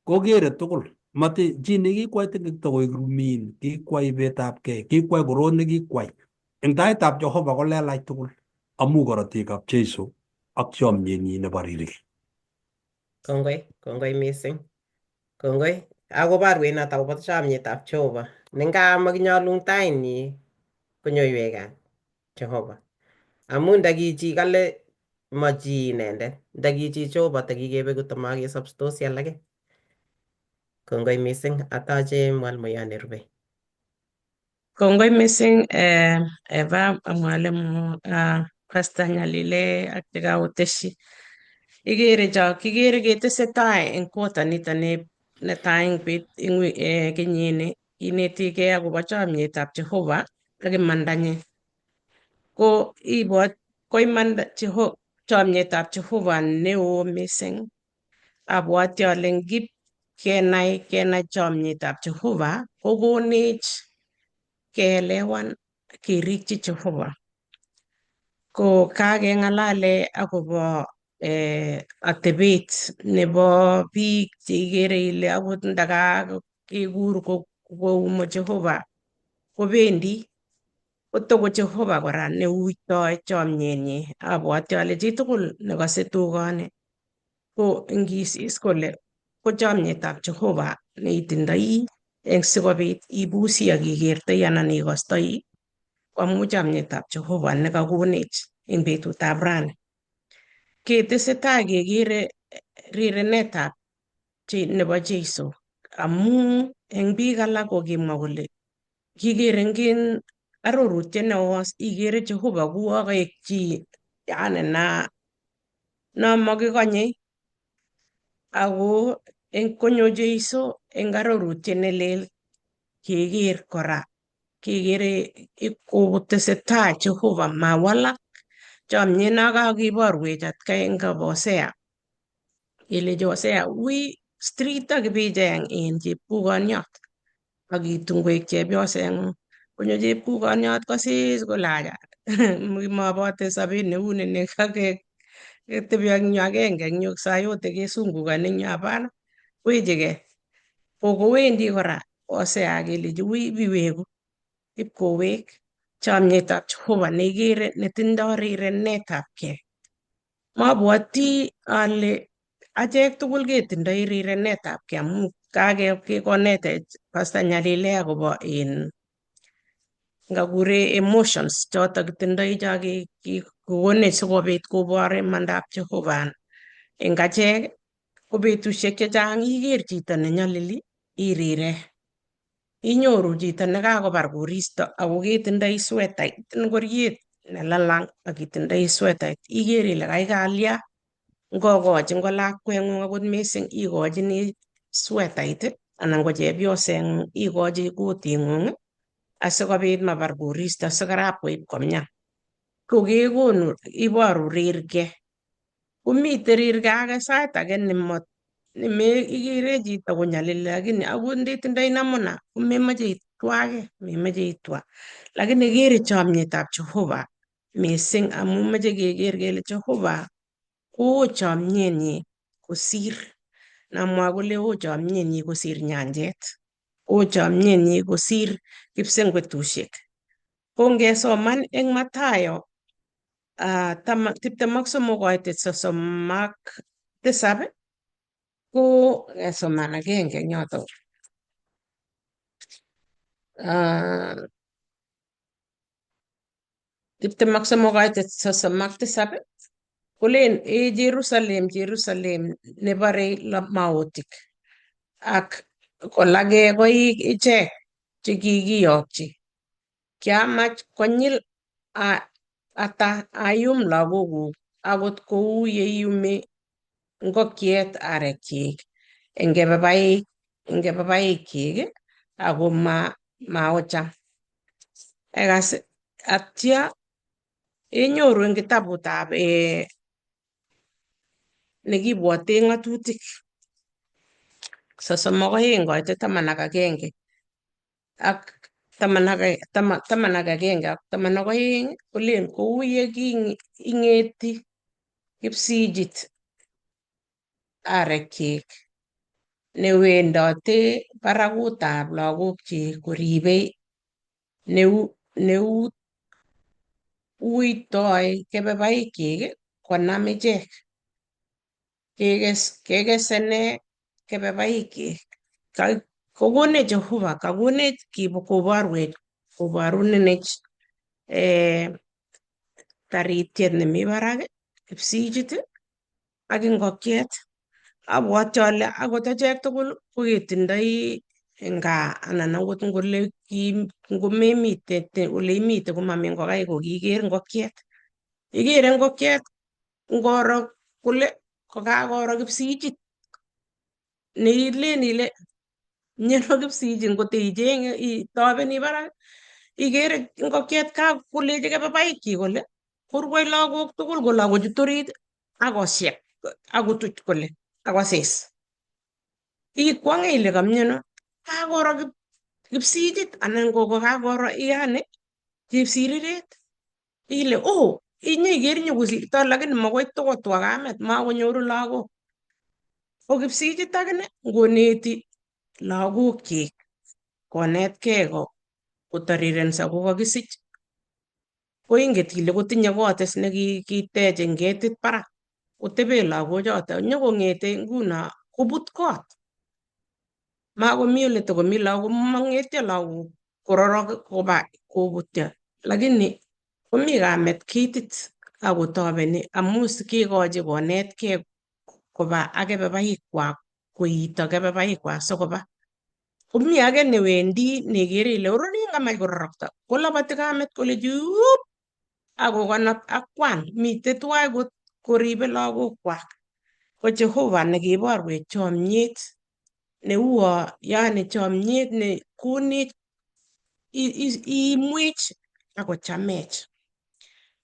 kokere tugul mati chi nekikwai ting'ikto koik rumin kikwai ibetabkei kikwai korot nekikwai eng taitab Jehova kolelach tugul amu korotikab Jesu ak chomyenyi nebo ririk. Kongoi, kongoi mising. Kongoi. Akoborwech noto akobo chomietab Jehova. Ne nga makinyolu tainyi konyoiwech kat Jehova. Amun ndaki chi kale ma chi inendet, ndaki chi Jehova takikebeku tamakesopstosi alake. Kongoi mising. Atache mwalimuyan nerube. Kongoi mising Eva mwalimu Pastor Nyalile ak chekaoteshi. Ikere cho kikere ketesetai eng quarter nito ne netai eng bet eng kenyini kinetigei akobo chomietab Jehova ak imandanyin. Ko ibwat ko imanda chomietab Jehova neo mising. Abwati ale ngip kenai chomietab Jehova kokonech keelewan kerikyi Jehova. Ko kakeng'alale akobo atebet nebo biik cheikere ile akot ndakakekur koumo Jehova kobendi. Kotoko Jehova kora neuitoi chomyenyi. Abwati ale chitugul nekose tugoni ko ngisis kole ko chomyetab Jehova neitindoi eng sikobit ibusi ak ikertoi anan ikostoi ko amu chomyetab Jehova nekakonech eng betutab rani. Ketesetai kekere rirenetab nebo Jesu amu eng biik alak kokimwa kole kikere eng arorutiet newos ikere Jehova kuo kaek chi yani na nomokikonye ako eng konyo Jesu eng arorutiet nelel keker kora kekere kotesetai Jehova mawalak chomyet no kakiborwech atkai eng Hosea kelechi Hosea wi street ak ibicheng in chepkukoniot ak itun koek chepyoseng'ung. Konyo chepkukoniot kosis kole acha mobote sobet neu ni nekaketebi ak yu agenge eng yu saa yote kesungukani eng yu hapana wechigei. Ko kowendi kora Hosea kelechi wi biweku ipkowek chomyetab Jehova neikere netindoi rirenetab kei. Mabwoti ale achek tugul ketindoi rirenetab kei amu kakekonetech Pastor Nyalile akobo in ngakure emotions chotok kitindoi cho kikonech sikobit kobor imandab Jehova eng achek ko betusiek chechang iker chito nenyolili irire. Inyoru chito nekakobar koristo ako ketindoi swetait ngoriet nelalang ak itindoi swetait iker ile kaikalia ngokochi ngo lakweng'ung akot mising ikochini swetait anan ko chepyoseng'ung ikochi koting'ung asikobit mabar koristo sikarap koib komian. Ko kekonu iboru rirge. Komite rirge ake sait ake neme ikere chito konyalili lakini akot ndetindoi namuna komemoche itwake, memoche itwa. Lakini kere chomyetab Jehova mising amu moche keker kele Jehova koo chomyenyi kosir namwa kole oo chomyenyi kosir nyanjet, oo chomyenyi kosir kipsengwetusiek. Ko ngesoman eng Mathayo 23 koitet 37 ko ngesoman agenge eng yoto. 23 koitet 37 kolen e Jerusalem Jerusalem neborei maotik ak kolage koik ichek chekikiyokyi. Kiamach konyil ata ayum lagokuk akot kou yeiyumi ngokiet arekyik eng kebebaik ako maocham. Ekas atya inyoru eng kitabutab nekibwote ng'atutik 32 koitet 11 ak 11 ak 12 kolen kou ye ing'eti kipsichit arekyik newendote barakutab lagokchik koribei neuitoi kebebaikyik konam ichek. Kekesene kebebaikyik. Kokonech Jehova, kakonech koborwech koborunenech taritiet nemi barak, kipsichit ak ingokiet. Abwoti ale akot achek tugul ko ketindoi eng gaa anan akot ngole ngomemite ole imite komami ngokaik ko kiker ngokiet. Ikere ngokiet ngoro kole kokakoro kipsichit neilen ile miano kipsichit ngoteichenge itobeni barak ikere ngokiet kakolechi kebebaikchik kole korwoi lagok tugul kole akochut orit akosiek akotuch kole akosis. Ikwong'e ile kamiano kakoro kipsichit anan ko kakoro yani chepsiriret ile oh inye iker nyokosirto lakini makoi tokotwa kamet makonyoru lagok. Ko kipsichit akine ngoneti lagokchik konetkei kotorirenso kokakisich Koinget ile kotinye kot is nekikitech en ketit barak koteben lagochoto nyokong'ete nguno kobut kot. Makomi ole tokomi lagok mong'etyo lagok kororok koba kobutyo lakini komi kamet ketit akotobeni amu kikochi konetkei koba ak kebebaikwak koito kebebaikwak sikoba. Komi age newendi nekere ile ororen kamach kororokto koloboti kamet kole wup akokonop ak kwan mitei tuwai koribe lagokwak. Ko Jehova nekiiborwech chomyet neuo yani chomyet ne konech iimwech akochamech.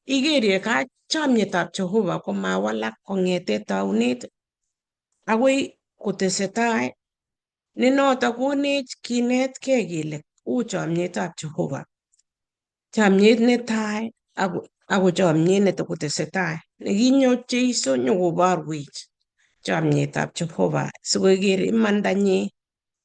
Iker ile ka chomyetab Jehova komawalak kong'ete taunet akoi kotesetai ne noto konech kinetkei kele u chomyetab Jehova. Chomyet netai ako chomyet netokotesetai nekinyo Jeiso nyokoborwech chomyetab Jehova sikoker imandanyi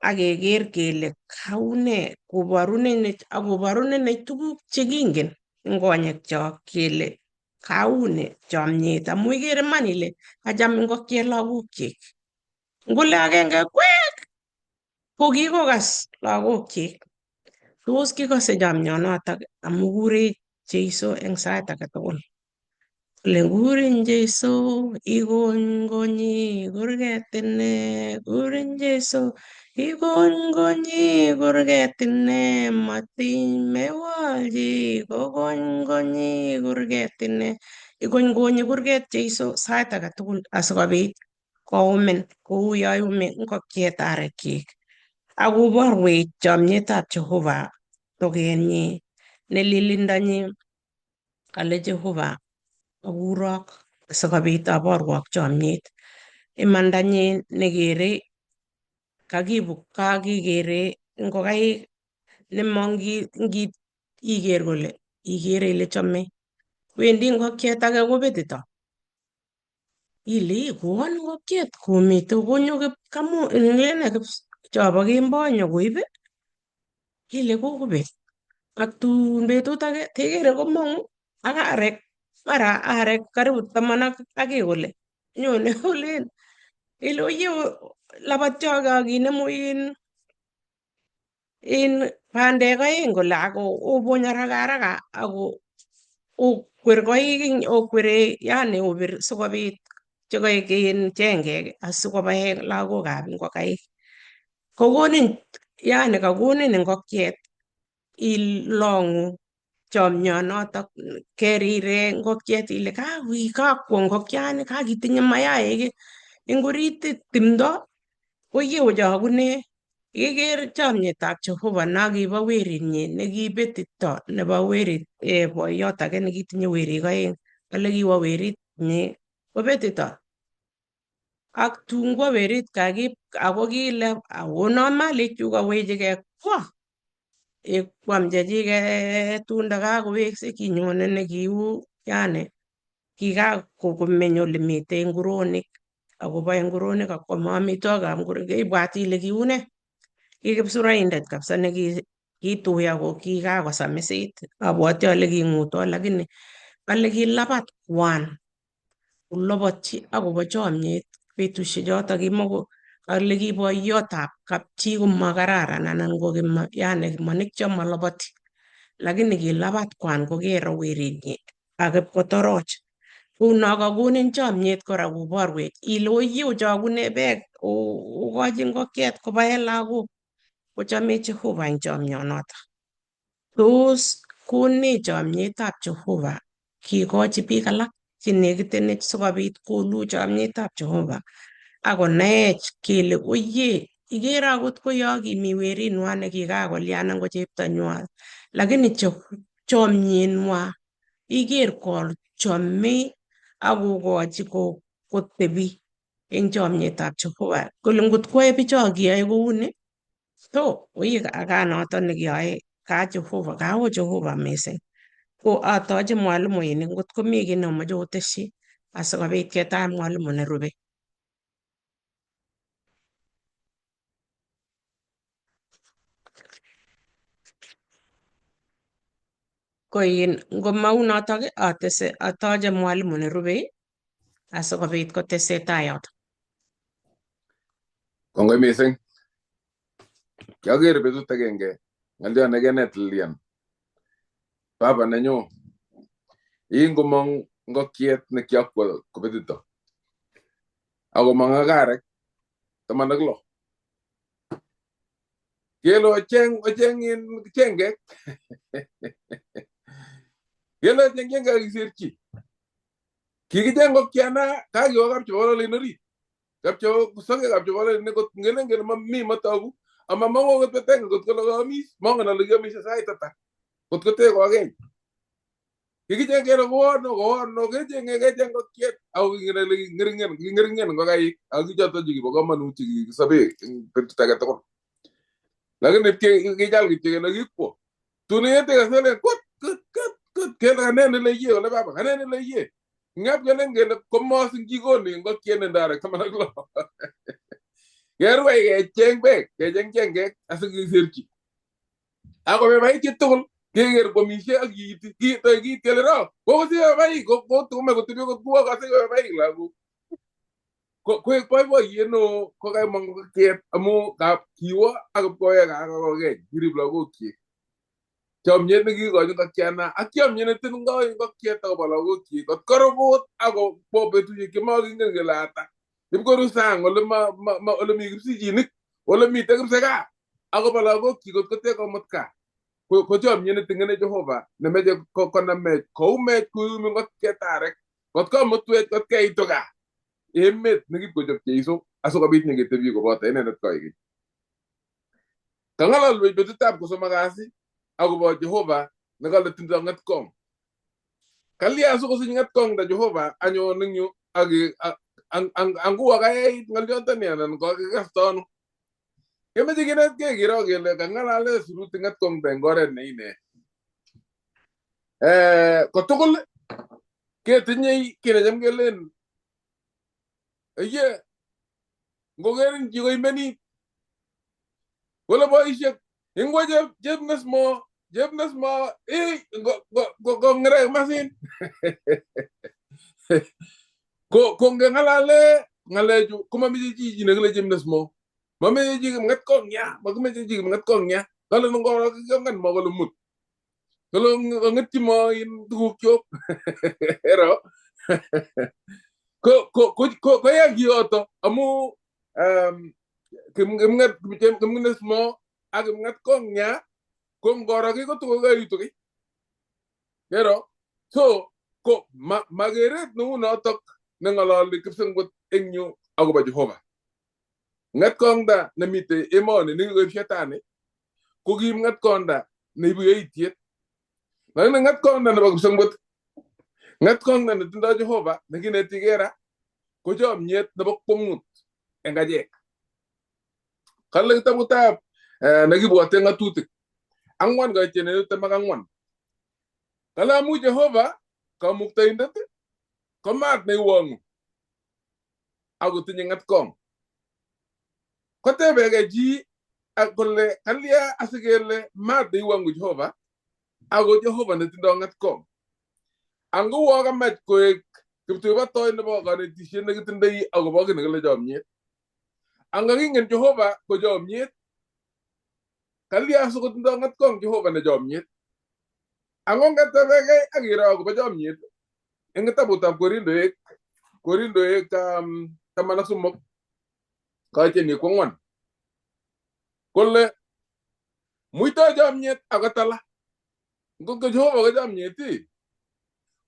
akeker kele kaune koborunenech akoborunenech tuguk chekingen eng konyekchok kele kaune chomyet amu ikere iman ile kacham ingokiet lagokchik. Ngole agenge kwek ko kikokas lagokchik. Tos kikose chomyonotok amu kurech Jeiso eng sait age tugul. Kole kurin Jeiso igongonyi kurget ine, kurin Jeiso igongonyi kurget ine, matimewolchi kogongonyi kurget ine. Igongonyi kurget Jeiso sait age tugul asikobit koumin kou yo iumi ingokiet arekyik. Akoborwech chomyetab Jehova tokenyi nelilindonyi kale Jehova akurok sikobit aborwok chomyet. Imandanyi nekere kakikere ingokaik nemongi iker kole ikere ile chome. Wendi ingokiet age kobetito. Ile ii koon ingokiet komite konyo kipkamu lene chobo kemboi nyokoib ile kokobet. Ak tun betut age tekere komong'u ak arek mara arek karibu taman ak kiy kole nyone kolen ile oye labatyo ak inemu in bandek oeng kole ako obony haraka haraka ako okwer koik okwere yani obir sikobit chekoik in chengek asikobae lagokab ingokaik. Kokonin yani kakonin ingokiet ilong'u chomyonotok kerire ingokiet ile kakwo ingokiani kakitinye mayaik eng orit timdo koyeu chokune iker chomyetab Jehova nokibo werinyi nekibetito nebo werit boiyot age nekitinye werik oeng kale kiwo werit nyi kobetito ak tun kwo werit kakip ako kile akonon malikyuk awechigei kwo kwam chechiket tun ndakakowekse kinyone nekiu yani kikakomeny ole mitei nguronik akoboe nguronik akwome amitwogikab nguronik ibwat ile kiune. Ki kipsuraindet kabisa nekitui ako kikakosamisit. Abwoti ale king'uto lakini kale kilabat kwan kolobotyi akobo chomyet betusiek chotok kimoko kale ki boiyotab kapchi komakararan anan ko yani kimonikcho maloboti lakini kilabat kwan kokero werinyi ak ipkotoroch. Uno kakonin chomyet kora koborwech ile oye ochokune beek okochi ingokiet kobae lagok kochome Jehova eng chomyonoto. Tos konech chomyetab Jehova kikochi biik alak chenekitenech sikobit kolu chomyetab Jehova akonaech kele oye ikere akot koyo kimi werinwa nekikakolya anan ko cheptonywa lakini chomyenwa iker kochomei akokochi kotebi eng chomyetab Jehova kole ngot koyoe bicho kiyoe kouni to oye kanoto nekiyoe ka Jehova kawo Jehova mising. Ko atoche mwalimuinik ngot komi kiy neomoche otesyi asikobit ketach mwalimu nerube. Ko ngomaunotok atese atoche mwalimu nerubei asikobit kotesetai yotok. Kongoi mising. Kiaker betut agenge ng'olyo nekenet Lilian. Baba nenyu, ingomong ngokiet nekiakwo kobetito. Akomong ak arek 16. Kele ocheng ocheng in chengek. Kele ocheng chengek akisirchi. Kikicheng ngokiana kakiwa kapchepololin orit. Kapchebo sokek chepololinik kot ngelen kele mami matoku ama mong'u akot beteng kot kole kaamis mongen ale kiamishe sait ata kot kote kokeny. Kikicheng kele kowono kowono kechenge kecheng ngokiet ako kingen ale ngeringen kingeringen ngokaik ako kichoto chekibo komonut chekikisobe eng betut age tugul. Lakini kichal kityo kele kikwo. Tun ingete kasele kut kut kut kut kele kane nele yie kole baba kane nele yie. Ngap kelen kele komos eng jikoni ngokiet ne arek 16. Kerwai kecheng beek kecheng chengek asikisirchi. Ako baibait chitugul keker kwomishe ak kiiti kitoi kiit kele ro kokosibaibait kotume kotebi kot kuwo kasikobaibait lagok. Koek boiboiyet neo kokaimong ngokiet amu kap kiwo ak ipkowek ak kokeny kirib lagokyik. Chomiet nekikikochi ngokiana ak chomiet netindoi ngokiet akobo lagokyik kot korobut ako bo betusiek chemakingen kele ata. Ipkoru sang ole ma, ma, ma ole mi kipsichinik ole mitei kipsekaa akobo lagokyik kot kote komut kaa. Ko chomiet neting'ene Jehova nemeche konamech koumech koyumi ngokiet arek kot komutwech kot keitu kaa. Emet nekipkochop Jeiso asikobit nyeketebi koboto inendet koikeny. Kang'alalwech betutab kosomok kasi akobo Jehova nekale tindo ng'etkong. Kalya sikosich ng'etkong'da Jehova anyon eng yu ak anguwa kayait ng'olyondoni anan kokikasto ano. Kemeche kinetkei kiro kele kang'alale sirutik ng'etkong'da eng oret neine. Kotugul ketinye kiy necham kelen iye ngokerin chi koimenit kole boisiek ingwo chepnesmo chepnesmo kong'erek masin ko ngeng'alale ng'alechu komameche chi chi nekile chepnesmo mameche chi kipng'etkong ya makimeche chi kipng'etkong ya kale ngoro kikong'et mo kole mut kole kong'etyi mo in tugukyok ero ko ko ko ko koya kiyoto amu kimng'et kimng'esmo ak kipng'etkong ya ko ngoro ki kotukokaitu ki kero so ko makeret neu notok neng'ololi kipsengwet eng yu akobo Jehova. Ng'etkong'da nemitei emoni nekikoib shetani ko kim ng'etkong'da neibu yaitiet. Lakini ng'etkong'da nebo kipsengwet ng'etkong'da netindoi Jehova nekinetikei ra ko chomiet nebo kwong'ut eng achek. Kale kitabutab nekibwote ng'atutik 4 koityin 24. Kale amu Jehova kamuktaindet ko maat neiwong'u akotinye ng'etkong. Kotebekei chi ak kole kalya asikele maat neiwong'u Jehova ako Jehova netindoi ng'etkong. Anguwo kamach koek kiptuibotoi nebo konetisiet nekitindoi akobo kiy nekile chomiet. Angakingen Jehova ko chomiet, kalya sikotindoi ng'etkong Jehova ne chomiet. Ango ngetebekei ak kiro akobo chomiet eng kitabutab Korindoek Korindoek 13 koityin 4 kole muito chomiet akotala. Ngot ko Jehova ko chomiet ii,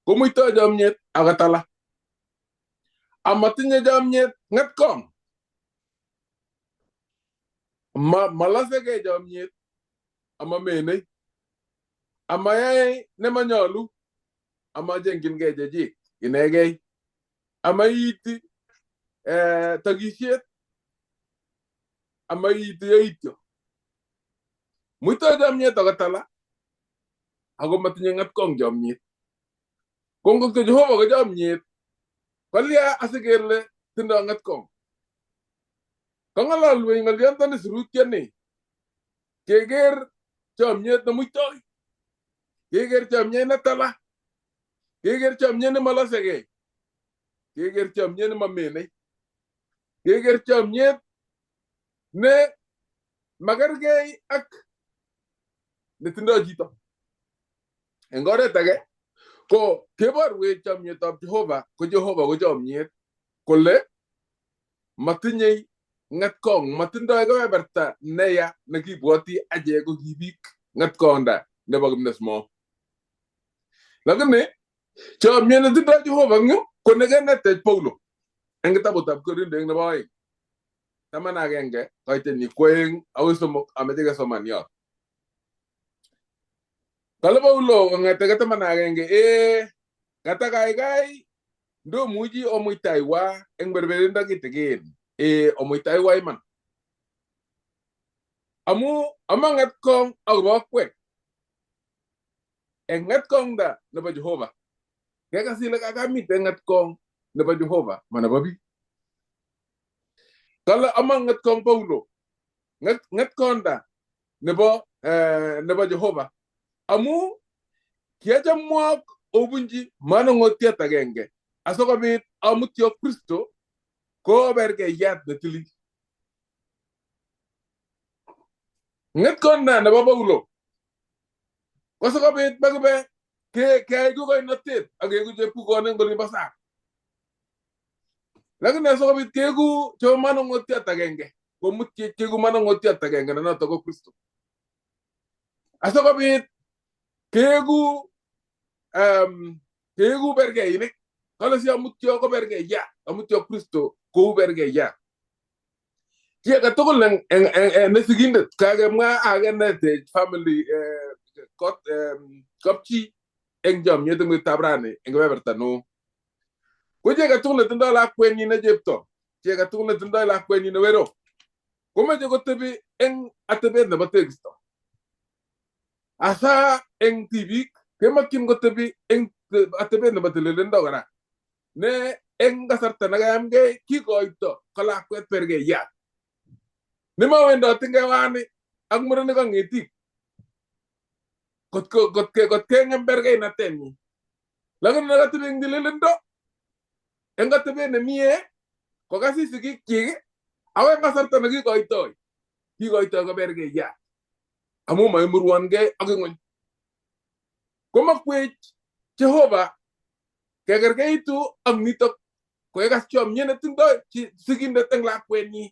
komuito chomiet akotala. Amatinye chomiet ng'etkong. Malosekei chomiet amamenei amayae nemanyolu amachengchinkei chechik inegei amaiiti tokisiet amaiiti yaityo. Muito chomiet akotala ako matinye ng'etkong chomiet. Ko ngot ko Jehova ko chomiet kolya asikele tindoi ng'etkong. Kang'alalwech ng'olyondoni sirutyoni keker chomiet nemuitoi. Keker chomyet netala. Keker chomyet nemolosekei. Keker chomyet nemamenei. Keker chomyet ne makergei ak netindoi chito. Eng oret age ko keborwech chomyetab Jehova ko Jehova ko chomyet kole matinyei ng'etkong, matindoi kebeberta neya nekibwoti achek ko ki biik ng'etkonda nebo kipnesmo. Lakini chomyet netindoi Jehova eng yu ko nekenetech Paulo eng kitabutab Korindoik nebo 2 11 koitenyi 2 akoi 3 ameche kesoman yot. Kale Paulo kong'eteke 11 katakaikai ndomuchi omuitaiwa eng berberindo kitikin omuitaiwa iman amu ama ng'etkong akobo akwek eng ng'etkongda nebo Jehova. Kekas ile kakamite ng'etkong nebo Jehova ma nebo biik. Kale ama ng'etkong Paulo ng'etkonda nebo Jehova amu kiachamwok obunji manong'otiet agenge asikobit amutyo Kristo koberkeiyat netilil. Ng'etkonda nebo Paulo ko sikobit makibe keeku koinotet ak keeku chepkukonik eng olimbo sang. Lakini asikobit keeku chebo manong'otiot agenge komut keeku manong'otiot agenge ne noto ko Kristo. Asikobit keeku berkeinik. Kale si amutyo ko berkeiyat, amutyo Kristo kou berkeiyat. Chi age tugul ne sigindet kakemwa akenetech family kot kapchi eng chomyet eng betutab rani eng kebeberta neo. Ko chi age tugul netindoi lakwenyin ne chepto, chi age tugul netindoi lakwenyin ne wero, komeche kotebi eng atebet nebo tekisto. Asa eng tibik kemokyin kotebi eng atebet nebo tililindo kora. Ne eng kasarta nekayamgei kikoito ko lakwet berkeiyat. Nemawendoti kewani ak murenik ak ng'etik kot keng'em berkeinatenyi. Lakini nekatebi eng tililindo, eng atebet nemie, kokasis sigikchik, ako eng kasarta nekikoitoi, kikoitoi ko berkeiyat. Amu maimurwongei ak ing'weny. Komakwech Jehova kekerkeitu ak nitok koekas chomyet netindoi sigindet eng lakwenyi.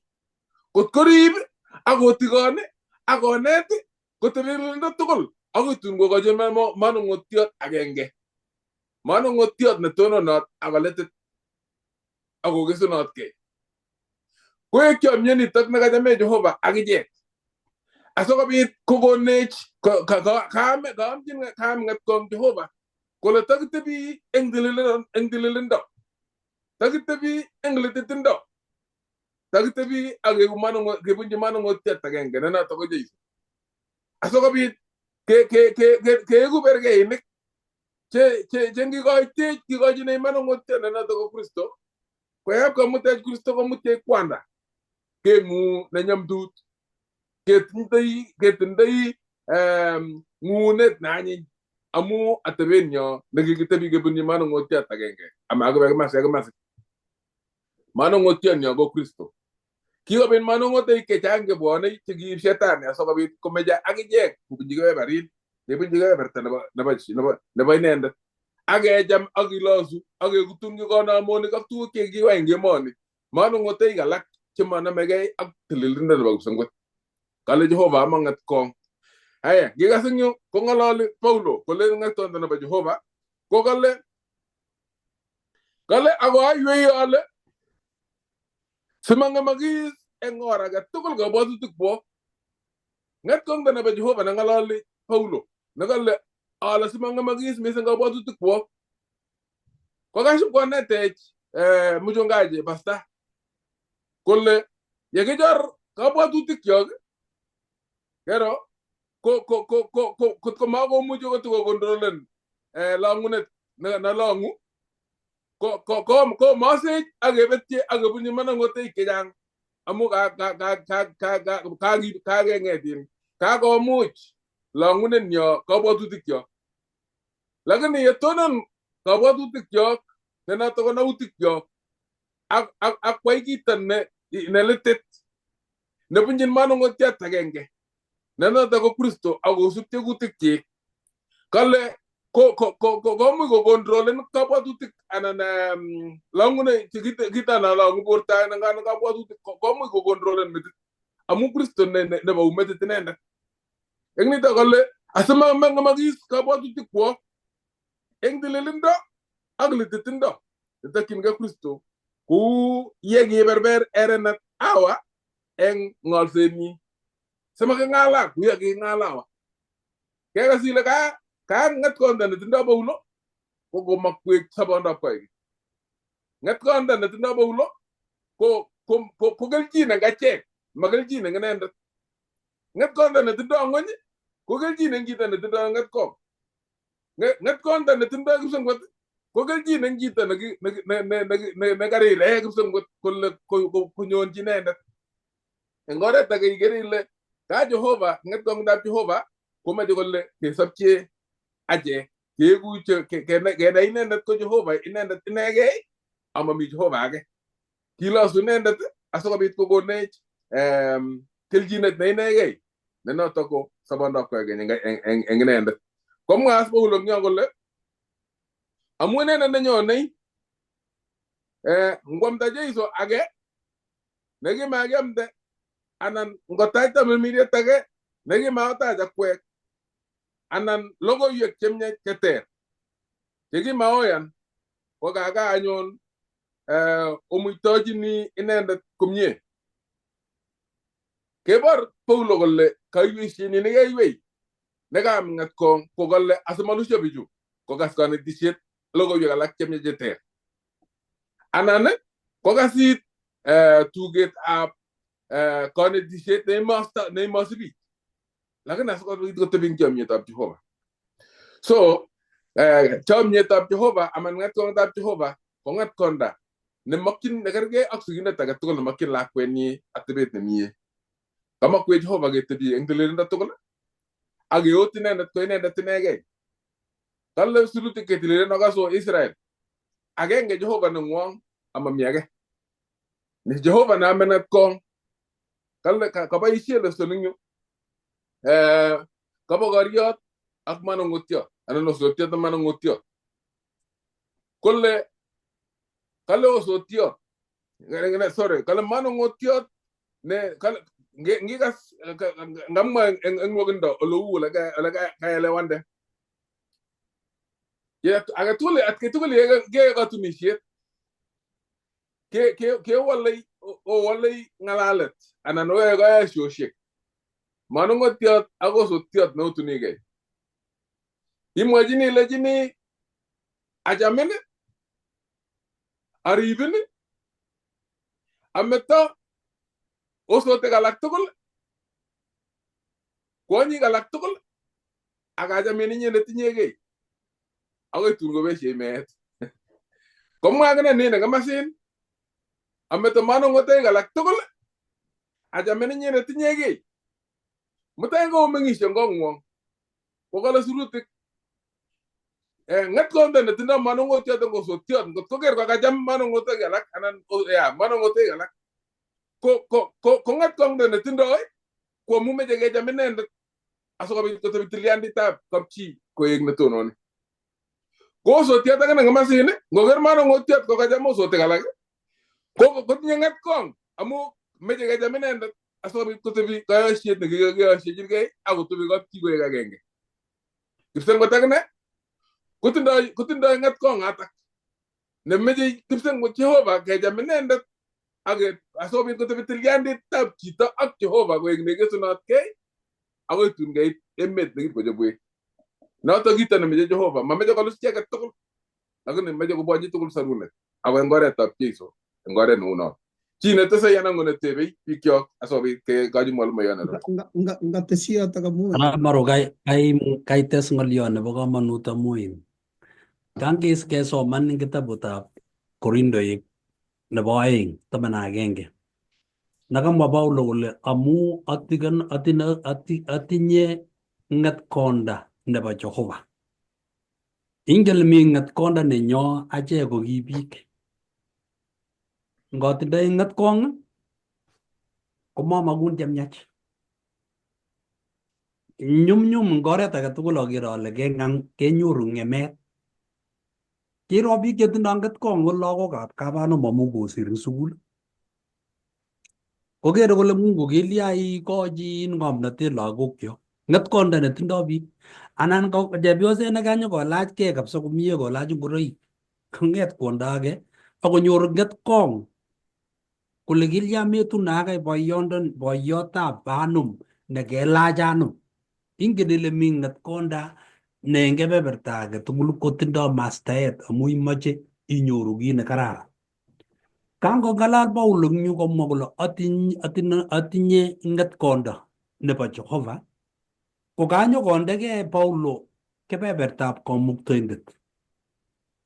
Kot korib ak kotikon ak konet kotililindo tugul akoi tun kokochi manong'otiot agenge. Manong'otiot netononot ak koletit ak kokesunotkei. Koek chomyet nitok nekachame Jehova ak ichek. Asikobit kokonech kaam ng'etkong Jehova kole takitebi eng tililindo, takitebi eng lititindo, takitebi ak kebunji manong'otiot agenge ne noto ko Jesu. Asikobit keeku berkeinik che ngikoitech kikochinech manong'otiot ne noto ko Kristo, koyap komutech Kristo komutech kwanda keng'u nenyamdut ketindoi ng'unet neanyiny amu atebenyo nekikitebi kebunji manong'otiot agenge amakibe kimasi ak kimasi. Manong'otionyo ko Kristo. Kikobit manong'otoik chechang chebwonei chekiib shetani asikobit komeche akichek kobunji kebeberin kebunji kebeberta nebo inendet ak kecham ak kilosu ak kekutun kikonomonik ak tuguk chekikiwai eng kemoni manong'otoik alak chemonomegei ak tililindo nebo kipsengwet. Kale Jehova ama ng'etkong. Aya, ngikas eng yu kong'ololi Paulo kolen ng'etkonda nebo Jehova ko kale ako aiwei ale simang'emakis eng or age tugul kabwatutik kwok. Ng'etkongda nebo Jehova neng'ololi Paulo nekale ale simang'emakis mising kabwatutik kwok. Kokasip konetech mchungaji pasta kole yekichor kabwatutikyok kero ko kotko makomuchi kotokokontrolen long'unet nelong'u ko masech ak kebetyi ak kebunji manong'otoik chechang amu kakeng'etin kakomuch long'unenyo kabwatutikyok. Lakini yetonon kabwatutikyok ne notok ko nautikyok ak kwai kito ne litit nebunchin manung'otiot agenge ne notok ko Kristo ak kosub tiegutikchik kale komuch kokontrolen kabwatutik anan lang'une kito nalong'u borto anan kabwatutik komuch kokontrolen metit amu Kristo nebou metit inendet. Eng nito kale asimang'emakis kabwatutikwok eng tililindo ak lititindo netokyingei Kristo kou ye kiberber erenet Awa eng ng'olsenyi simaking'ala kou ye king'al Awa. Kekas ile ka ng'etkonda netindoi Paulo ko komakwek sobondab koik. Ng'etkonda netindoi Paulo ko kelchin eng achek, ma kelchin eng inendet. Ng'etkonda netindoi ng'ony ko kelchin eng chito netindoi ng'etkong. Ng'etkonda netindoi kipsengwet ko kelchin eng chito nekariree kipsengwet kole konyonchi inendet. Eng oret age ikere ile ka Jehova, ng'etkongdab Jehova komoche kole kesopche achek, keeku kenai inendet ko Jehova, inendet inegei amami Jehova age. Kilosu inendet asikobit kokonech kelchinet ne inegei ne notok ko sobondab koikeny eng inendet. Komwa as Paulo eng yo kole amu inendet nenyonei ngwamta Jeiso age nekimakiamde anan ngotach tamirmiriet age nekimaotach akwek anan logoiwek chemiach cheter chekimaoyan ko kaka anyun omuitochini inendet komie. Kebor Paulo kole kaiweisienyi nekeiwei nekaam ng'etkong ko kole asimalusio bichu kokas konetisiet logoiwek alak chemiach cheter anan kokasit tugetab konetisiet neimosi biik lakini asikobit kotebi eng chomietab Jehova. So chomietab Jehova anan ng'etkondab Jehova ko ng'etkonda nemokyin nekergei ak sigindet age tugul nemokyin lakwenyi atebet nemie. Kamokwech Jehova ketebi eng tililindo tugul ak keot inendet ko inendet inegei. Kale sirutik ketililen okaso Israel agenge Jehova neng'wong amami age. Ni Jehova neame ng'etkong kale kaboisie lesson eng yu kabokoriot ak manung'otiot anan osotiot ak manung'otiot. Kole kale osotiot sorry kale manung'otiot ne kale ngikas ngamwa eng nwokindo oleu ole kaelewande. Age tugul atkai tugul keyoe katunisiet kewolei owolei ng'alalet anan oyoe kaesiosiek manung'otiot ak osotiot neotunigei. Imwochini ilechini achamin, aribin, ameto osotik alak tugul, kwonyik alak tugul ak achamin inyendet inyegei akoi tun kobesie meet. Komwa akine nin eng komasin ameto manung'otoik alak tugul achamin inyendet inyegei. Mutai komeng'isie eng kong'wong ko kale sirutik ng'etkonda netindoi manung'otiot eng osotiot ngot koker kokacham manung'otoik alak anan ya manung'otoik alak ko ng'etkonda netindoi ko amu meche kecham inendet asikobit kotebi tilyanditab kapchi koek netononi. Ko osotiot akine komasin ngoker manung'otiot kokacham osotik alak kotinye ng'etkong amu meche kecham inendet asikobit kotebi kayosiet nekikiyosiechingei ak kotebi kapchi koek agenge. Kipsengwet akine kotindoi ng'etkong atak nemeche kipsengwet Jehova kecham inendet ak asikobit kotebi tilyanditab chito ak Jehova koek nekesunotkei akoi tun keit emet nekikochobwech. Noto kito nemeche Jehova, mameche kolus chi age tugul lakini meche kobwonchi tugul sorunet ako eng oretab Jeiso eng oret neu noto. Chi netesei anan ko netebei bikyok asikobit kekochi mwalimuyon Ngatesyi yotok amu Arap Maru kaites ng'olyo nebo komonut amu in kangis kesoman eng kitabutab Korindoik nebo 2 11 nakamwa Paulo kole amu atinye ng'etkonda nebo Jehova. Ingen mi ng'etkonda nenyo achek ko ki biik. Ngotindoi ng'etkong komamakun chemiach. Nyumnyum eng oret age tugul aker ale kenyoru ng'emet. Kiro biik chetindoi ng'etkong ko lagokab kabanom amu kosir eng sukul. Kokere kole Mungu kilya ikochin ng'omnotet lagokyok. Ng'etkonda netindoi biik. Anan ko chepyoset nekanyokolachkei kabisa komie kolach ngoroik. Kong'et kwondo age akonyor ng'etkong kole kilya metune ake boyondon boyotab anum nekelach anum. Ingen ile mi ng'etkonda ne eng kebeberta age tugul kotindoi mastaet amu imoche inyoru kiit nekararan. Kangong'alal Paulo eng yu komwa kole atinye ng'etkonda nebo Jehova ko kanyokondegei Paulo kebebertab kamuktaindet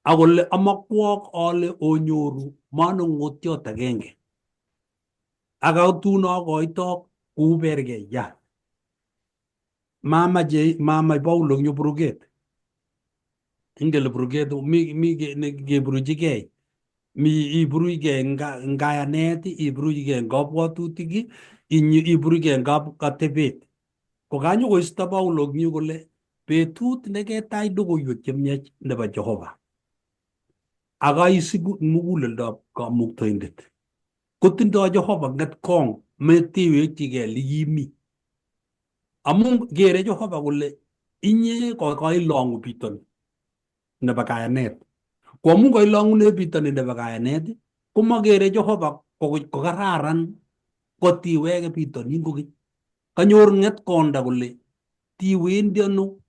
akole amakwok ale onyoru manung'otiot agenge ak tun akoitok kou bergeiyat. Mamach Paulo eng yu buruket. Ingen ile buruket mi keburuchigei. Mi iburuchigei eng kayanet, iburuchigei eng kabwatutik, iburuchigei eng atebet. Ko kanyokoisto Paulo eng yu kole betut neketach logoiwek chemiach nebo Jehova ak aisibu eng muguleldab kamuktaindet. Kotindoi Jehova ng'etkong metiwekchigei likimi. Amu kere Jehova kole inye koilong'u bitoni nebo kayanet. Ko amu kailong'une bitoni nebo kayanet, komakere Jehova kokararan kotiweke bitonin kokeny. Kanyor ng'etkonda kole tiwendi ano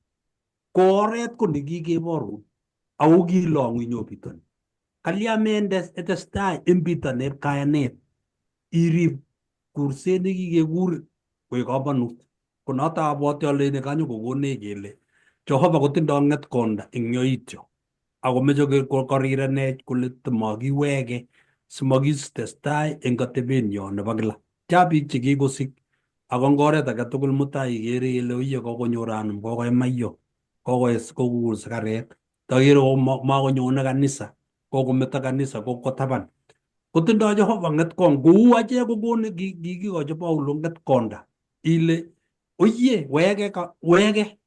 ko oret ko nekikeborun ako kilong'u inyo bitoni. Kalya mende itestai eng bitonet kayanet irib kurset nekikekurin koek kamanut. Ko noto abwati ale kanyokokonech kele Jehova kotindoi ng'etkonda eng yoityo akomeche korirenech kole tamakiweke simakitestai eng atebenyo nebo kila. Tia biik chekikosik ako eng oret age tugul mutai ikere ile oiye kokonyor anum kokoe maiyo kokul sikaret takere makonyone kanisa kokometo kanisa kokwo taban. Kotindoi Jehova ng'etkong kou achek kokonu kikikochi Paulo ng'etkonda ile oye weke weke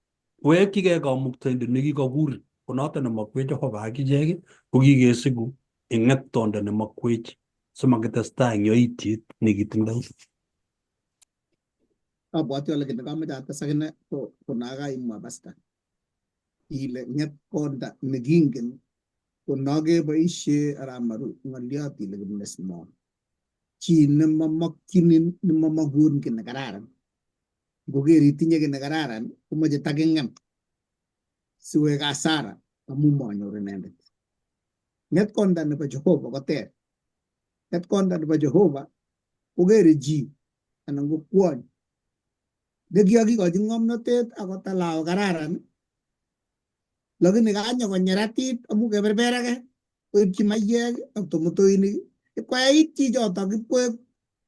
wekchigei kamuktaindet nekikokurin. Ko noto nemakwech Jehova akichek ko kikesiku eng ng'etkonda nemakwech simakitestai eng yoityet nekitindoi. Abwati ale kit nekamoche ates akine ko nakaimwa pasta ile ng'etkonda nekingen ko nokeboishe aramaru ng'oliot ile kipnesmo chi nemamokyinin nemamakun kiy nekararan ngoker itinye kiy nekararan komoche taking'em siwek hasara amu manyor inendet. Ng'etkonda nebo Jehova koter. Ng'etkonda nebo Jehova kokere chi anan ko kwony nekikakikochi ng'omnotet akotalao kararan lakini kanyo konyeratit amu keberberake koibchi maiyek ak tomotoinik ipkoyait chichotok ipkoek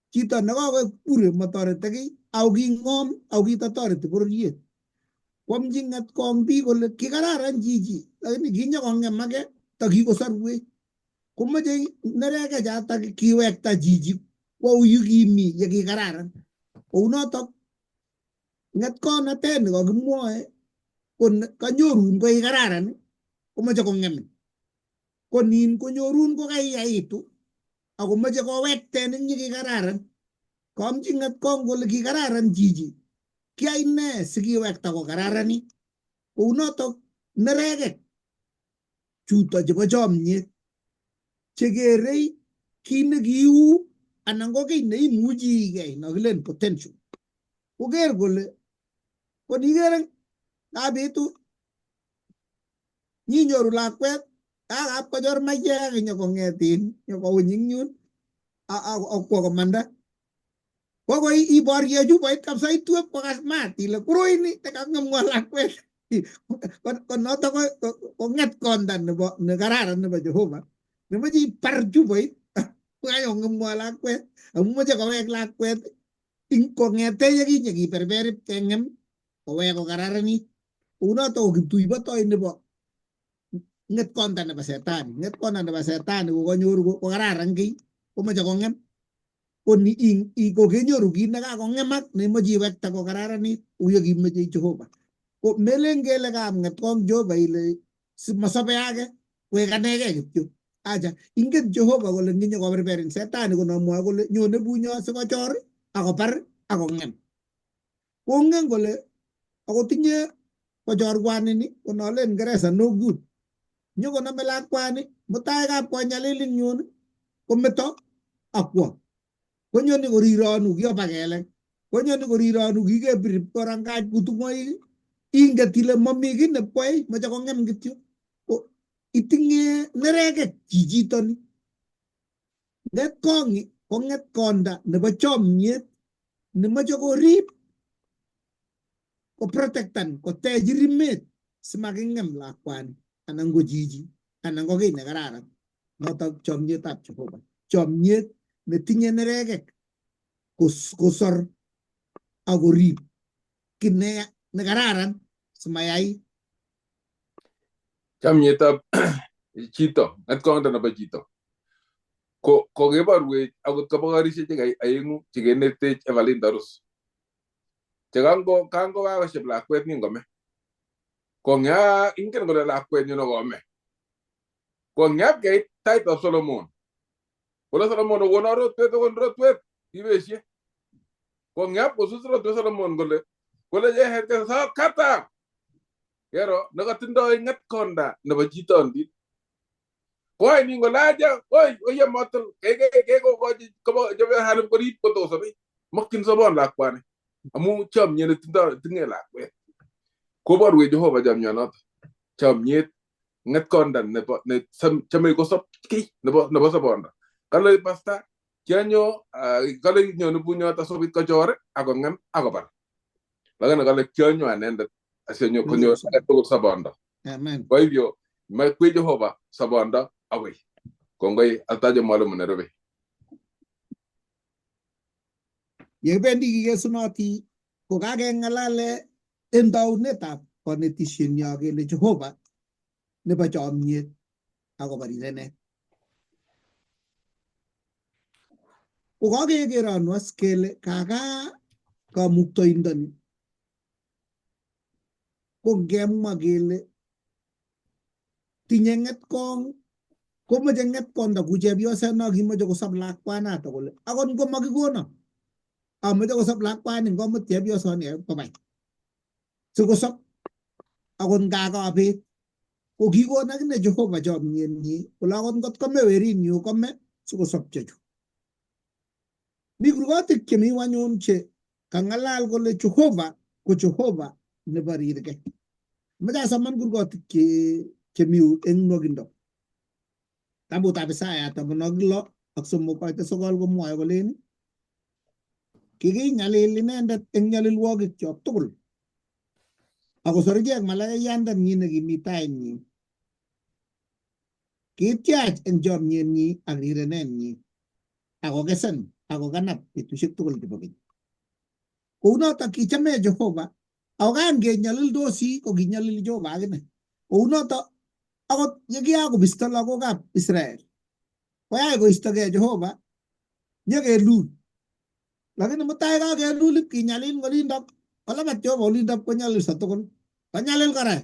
chito nekokoek bure motoreti kiy au king'om au kitotoreti bororiet. Kwamchi ng'etkong biik kole kikararan chichi lakini kinyokong'emake takikosorwech. Komoche nereke chatak kiwekta chichi kwo yukimi yekikararan. Kounotok ng'etkonatet nekokimwoe ko kanyorun ko ikararan komoche kong'emin. Ko nin konyorun ko kaiyaitu akomoche kowekten eng yekikararan. Kaamchi ng'etkong kole kikararan chichi. Kiai nee sikiwekta kokararanit. Kounotok nerekek chuto chebo chomyet chekerei kit nekiu anan ko kiy neimuchi ikei nokilen potential. Koker kole konikere kabitu nyinyoru lakwet kakap kochor maiyek ak nyokong'etin nyokouny eng yun akwo komanda. Kokoi iborye chupoit kabisa itwep kokas mat ile koroi ni tekang'emwa lakwet. Ko notok ko ng'etkonda nebo nekararan nebo Jehova nemoche ibar chupoit kayong'emwa lakwet amu moche kowek lakwet kong'ete yekinye kiberber keng'em kowek kokararanit. Kounotok ko kiptuibotoi nebo Ng'etkonda nebo setani. Ng'etkonda nebo setani kokanyoru kokararan kiy komoche kong'em. Ko ni kokenyoru kit nekakong'emak neimoche iwekte kokararanit kou yekimoche Jehova. Ko melen kele kaam ng'etkong Jehova ile masobe age koek anegei kityo. Acha, ingen Jehova kole nginyo koberberin setani konomwoe kole nyone bunyo sikochor akobar akong'em. Kongen kole akotinye kochorwanini konolen Ngeresa no good. Nyokonome lakwani mutai kapkonyalil ing yun kometo akwo. Konyoni korironu kioba kelek. Konyoni korironu kikebir korangach kutung'oik. Inget ile momi kiy nepkwai moche kong'em kityo. Ko itinye nerekek chichitoni. Ng'etkong ko ng'etkonda nebo chomyet nemoche korib koprotectan kotech rimet simaking'em lakwani anan ko chichi anan ko kiy nekararan. Notok chomyetab Jehova. Chomyet netinye nerekek kosor ak korib kiy nekararan simayait. Chomyetab chito, ng'etkonda nebo chito. Ko kokeborwech akot koba karisiek che aeng'u chekenetech Evelyn Tarus. Che kango kakoshep lakwet ningome. Kong'ya ingen kole lakwet nyu kome. Kong'yap keit taitab Solomon. Kole Solomon okono rotwet okon rotwet ibeshe. Kong'yap kosus rotwet Solomon kole kole yehet kata. Kero nekotindoi ng'etkonda nebo chitondit. Koi ni ngolaja oi oye motel kekokochi hanip korib kotosobe. Mokyin sobon lakwani. Amu chomyet netindo tinye lakwet. Koborwech Jehova chomyonoto. Chomyet ng'etkonda nebo ne chome kosob kiy nebo sobondo. Kale pasta kionyo kale nyonu bunyot asikobit kochor akong'em akobar. Lakini kale kionyo anendet asionyo konyor agetugul sobondo. Amen. Kwa hivyo makwech Jehova sobondo akoi. Kongoi altaje mwalimu nerube. Yekibendi kikesunoti kokakeng'alale en taunetab konetishenyo kele Jehova nebo chomyet akobo rirenet. Kokakekeronwas kele kaka kamuktoindoni ko ngemwa kele tinye ng'etkong komoche ng'etkonda ku chepyoset no kimoche kosob lakwanato kole akot ngomakikono amoche kosob lakwani ngomut chepyosoni kobai sikosob akot ngakabet ko kikon akine Jehova chomyenyi kole akot ngot kome werinyu kome sikosob chechu. Mi kurgotik chemi anyun che kang'alal kole Jehova ko Jehova nebo rirge. Moche asoman kurgotik chemi eng nwokindo. Kitabutab Isaya 63 koite 9 komwoe kolen kikinyalil inendet eng nyalilwogikyok tugul akosor ichek malakayandenyi nekimi tainyi. Kiityach eng chomyenyi ak rirenenyi akokesen akokanab betusiek tugul chebo keny. Kounotok kichame Jehova ako kan kenyalildosi ko kinyalili Jehova akine. Kounotok akot yekiakobisto lagokab Israel koyai koistogei Jehova nyekelul. Lakini mutai kakelul ipkinyalil ngolindok kolabat Jehova olindok konyalilso tugul. Konyalil kora.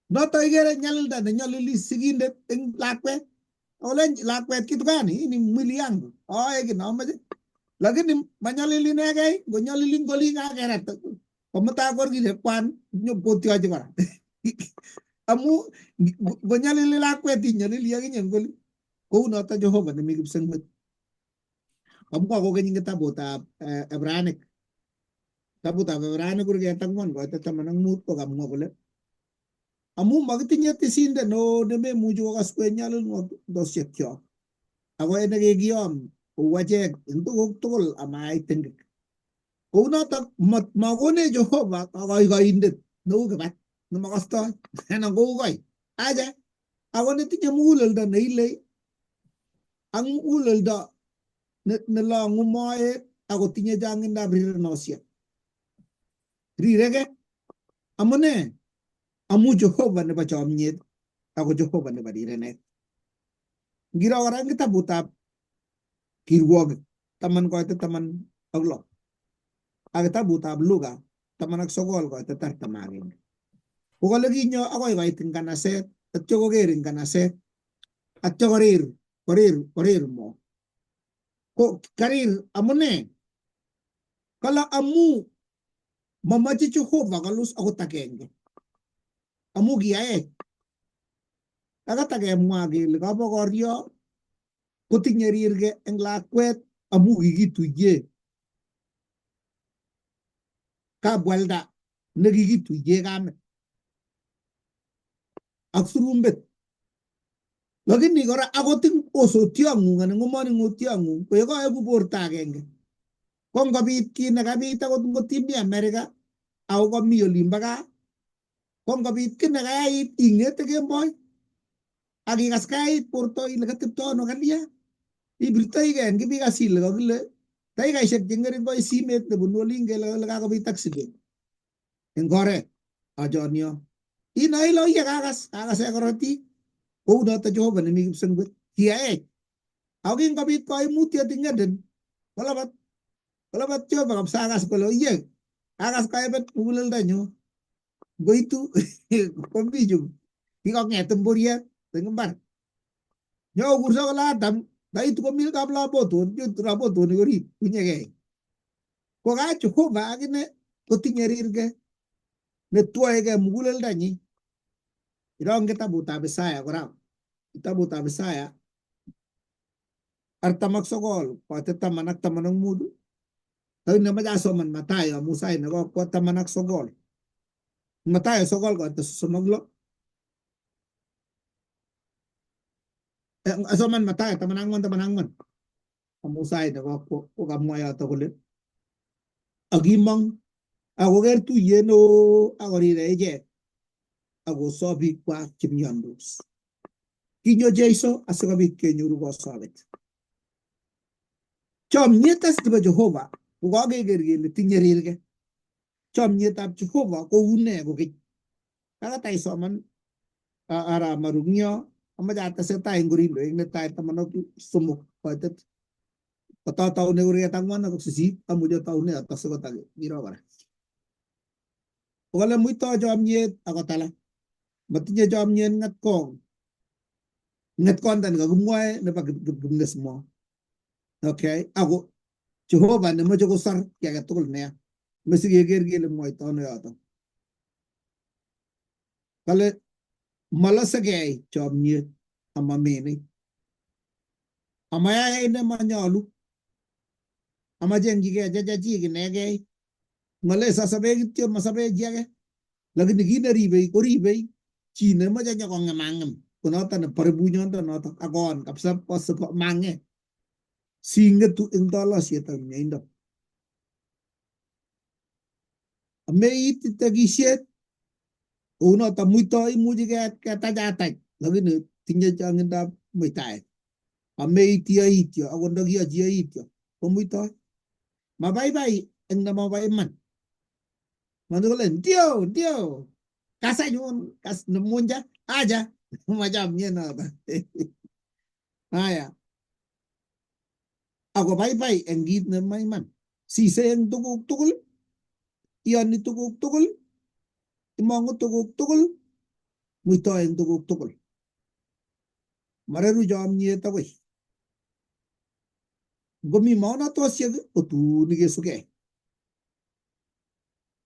Noto ikere nyalilda nenyolili sigindet eng lakwet. Olen lakwet kitu gani? Hii ni mwili yangu. Oe kinomoche. Lakini manyalili inegei, ngonyalili ngoli kakerat. Komutai kor kwan nyokotyochi kora. Amu ngonyalili lakwet inyalili akinye ngoli. Kounoto Jehova nemi kipsengwet. Kamwa kokeny eng kitabutab Ebranik. Kitabutab Ebranik kurget 4 koite 15 ko kamwa kole amu makitinye tisindet neo nememuchi kokaswech nyalilwokdosiekyok ako nekikiyom kou achek eng tuguk tugul amait tingik. Kounotok makonech Jehova kokoikoindet neu kibat nemakostoi anan kou koi. Acha ako netinye muguleldo neilei ak muguleldo nelong'u moet akotinye chang'indab rirenosiek. Rireke. Amune? Amu Jehova nebo chomyet Ako Jehova nebo rirenet. Ngiro kora eng kitabutab Kirwogik 10:16 ak kitabutab Luka 19:41. Kokale kinyo akoi koit nganaset, atyo koker nganaset, atyo korir korir korir mo. Ko karir amune? Kala amu mamache Jehova kalus akot agenge. Amu kiyaech. Kakatakemwa kele kabokoryo kotinye rirge eng lakwet amu kikituye kabwalda nekikituye kamet ak surumbet. Lakini kora akot ing osotiong'ung anan ngo maning'otiong'ung ko yekaeku borto agenge ko ngobit kit nekabit akot ngot imi Amerika ako kami olimbo gaa ko ngobit kit nekayait ing'ete kemboi ak ikas kayait borto ile katepto ano kalya ibirtoige eng kibikas ile kakile dakikaishek che ng'ering koit simet nebunu olin kele kole kakobit accident eng oret achonyo inoe ile oiye kakas kakase korotik kou noto Jehova nemi kipsengwet kiyaech ako kingobit koimutiet eng Eden kolabat kolabat Jehova kabisa akas kole oiye kakas kaebet muguleldonyu ngoitu komi chu kikong'et mboriet eng imbar nyokurso kole Adam ndaitu komi kaplaboton rabotonik orit unyekei ko ka Jehova akine kotinye rirge netwoegei muguleldonyi. Iroo kitabutab Isaya kora kitabutab Isaya 49:10 ak 15 lakini amache asoman Matayo amu sait nekokwo 19 Matayo 9:36 asoman Matayo 14:14 amu sait nekokwo kokamwa yoto kole akimong akoker tuyet neo akorire ichek akosob bikwak chemiondos. Kinyo Jeiso asikobit kenyoru kosobet. Chomyet as nebo Jehova ko kakeker kele tinye rirge. Chomyetab Jehova ko une kokeny. Kakatai soman ara marungyo amache atesetai eng Korindoik netai 13 koitet kotataune kurget 4 ak 8 amuche ataune yoto sikotak kiro kora. Kokale muito chomyet akotala. Matinye chomyet ng'etkong. Ng'etkonda nekakimwoe nebo kipnesmo. Okay, ako Jehova nemoche kosor kiy agetugul neya. Mesikeker kele mwoito ano yoto. Kale malosegei chomyet amamenei. Amayai nemanyolu. Amachengchigei chechachik inegei. Ng'ale sosobe kityo masobe chi age. Lakini kit neribei koribei chi nemoche nyokong'emang'em konoto nebore bunyondo noto akoon kabisa mange sing'etu eng tolosiet ak mieindo. Ameitite kisiet kounoto muito imuchi ketachatach lakini tinye chong'indab muitaet. Ameityoityo akot ndakiyochi yoityo komuitoi. Mabaibai eng nemobo iman. Manu kole ndio ndio kas anyun kas nemunja aja machomyet noto. Haya ako baibai eng kit nemaiman. Sise eng tuguk tugul, iyoni tuguk tugul, imong'u tuguk tugul, muitoi eng tuguk tugul. Mareru chomyet akoi. Ngomi maonatosiek kotun ikesugei.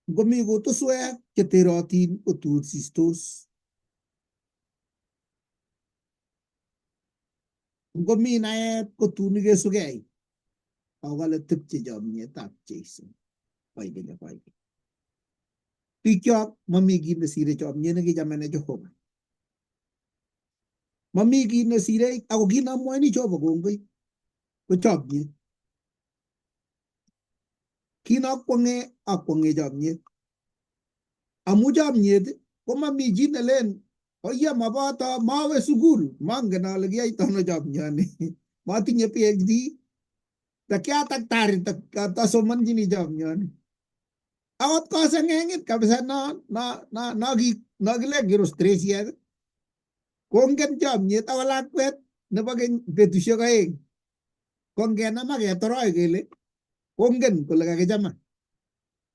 Ngomi kutuswek cheterotin kotun sistos. Ngomi naet kotun ikesugei. Ako kale tepche chomyetab Jeiso koikeny ak koikeny. Bikyok mami kit nesire chomyet nekichamene Jehova. Mami kit nesire ako kit namwoini Jehova kongoi ko chomyet. Kit nokwong'e akwong'e chomyet. Amu chomyet komami chi nelen oye maboto mawe sukul mongen ale kiyoito ano chomyoni matinye PhD ta kia daktari tasomonchini chomyoni. Akot kosengengit kabisa no no no no kilen kirustresiek Kongen chomyet ako lakwet nebo keny betusiek 2 ko ngenam ak ketoroi kele kongen kole kakichama.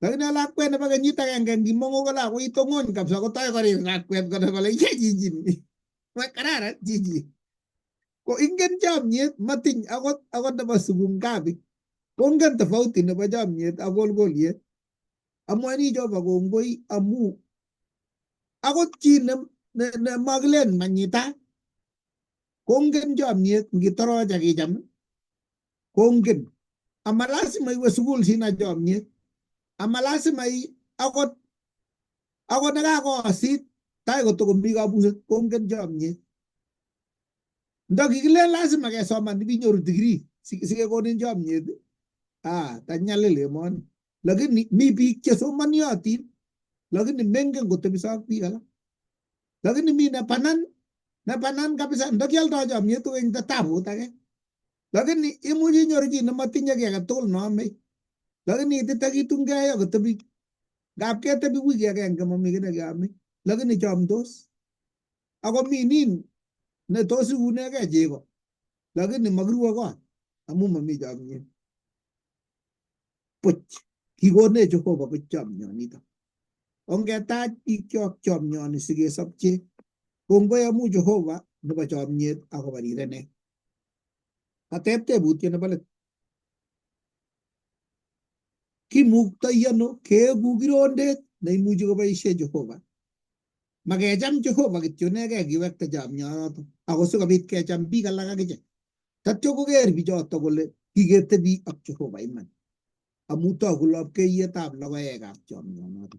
Lakini lakwet nebo kenyit agenge ngimong'u kole akoi itong'on kabisa kotoi korir lakwet kole kole ye chichi ni. Kararan chichi. Ko ingen chomyet matiny akot nebo siku ngapi. Kongen tofauti nebo chomyet ak kolkoliet. Amwoini Jehova kongoi amu akot chi ne makilen manyita kongen chomyet ngitoroch ak icham kongen. Ama lazima iwe sukul sinai chomyet. Ama lazima akot nekakosit tai kotokomi kabuset kongen chomyet. Ndo kikilen lazima kesoman ibinyoru degree sikekonin chomyet tanyalil emoni. Lakini mi biik chesomaniotin lakini mengen kotebiso ak biik alak. Lakini mi nebanan kabisa ndo kioldo chomyet kokeny tabut age. Lakini imuch inyoru chi nemotinye kiy agetugul neome. Lakini ititokitungei ak kotebi ngap ketebi wiki agenge momi kiy nekeome. Lakini chomdos. Ako mi nin netos iunegei chego. Lakini makirue kot amu momi chomyet. Puch kikonech Jehova ko chomyonito. Ongetach bikyok chomyoni sikesopche. Kongoi amu Jehova nebo chomyet akobo rirenet. Kateb tebutiet nebo let. Kimuktoi ano keeku kirondet neimuchi koboisie Jehova? Makecham Jehova kityo inegei kiwekte chomyonoto ako sikobit kecham biik alak akichek. Tatyo koker bichoto kole kiketebi ak Jehova iman. Amu toku lopkeiyetab logoekab chomyonoto.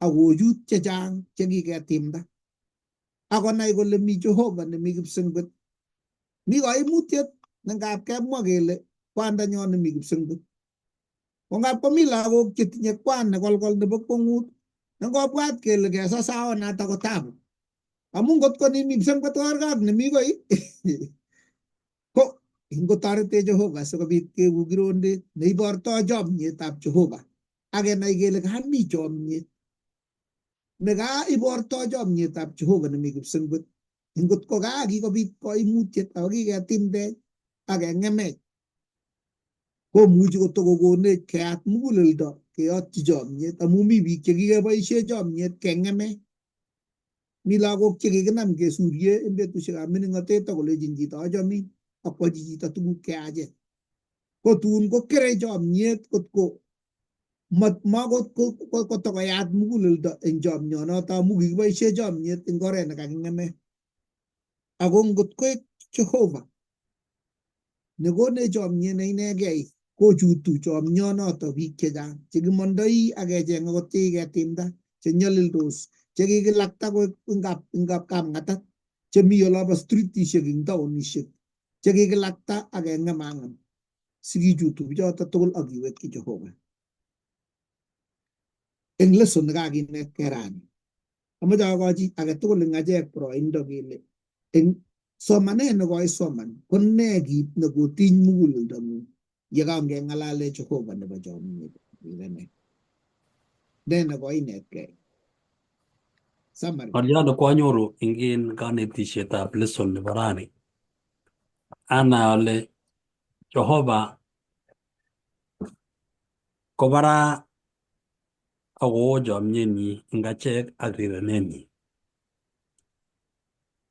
Akochut chechang chekiketimda. Akonai kole mi Jehova nemi kipsengwet. Mi kaimutiet nengap kemwa kele kwandanyon nemi kipsengwet. Ko ngap komi lagok chetinye kwan nekolkol nebo kwongut nengobwat kele kesasaonato ko tabu. Amu ngot ko nimi kipsengwet ko kerkei ak nemi koi ko ingotoretech Jehova sikobit keku kirondet neibortoi chomyetab Jehova ak kenai kele kami chomyet neka ibortoi chomyetab Jehova nemi kipsengwet. Ngot ko kikobit koimutiet ako kiketimdech ak keng'emech komuchi kotokokonech keyat muguleldo keyotyi chomyet amu mi biik chekikeboisie chomyet keng'emech. Mi lagok chekikinam kesurye en betusiekab mining'otet akolechin chito achomin akwochi chito tuguk cheyachen. Ko tun kokere chomyet kotko makotokoyat muguleldo en chomyonoto amu kikiboisie chomyet eng oret nekaking'emen. Ako ngot koek Jehova nekonech chomyet ne inegei kochutu chomyonoto biik chechang chekimondoi ak kecheng akot chekiketimda chenyolildos chekikilakta koek ingap kapng'atat chemi olobo streetishek eng taonishek chekikilakta ak keng'emang'em sikichutu bichoto tugul ak kiwekyi Jehova. Eng lesson nekakinetkei rani amoche akochi agetugul eng achek boroindo kele eng somanet nekoisoman ko nee kit nekotiny muguleldong'ung yekangeng'alale Jehova nebo chomyet rirenet. Ne nekoinetkei? Summary. Ng'oliot nekwanyoru eng kanetisietab lesson nebo rani anai ale Jehova kobaraa akoo chomyenyi eng achek ak rirenenyi.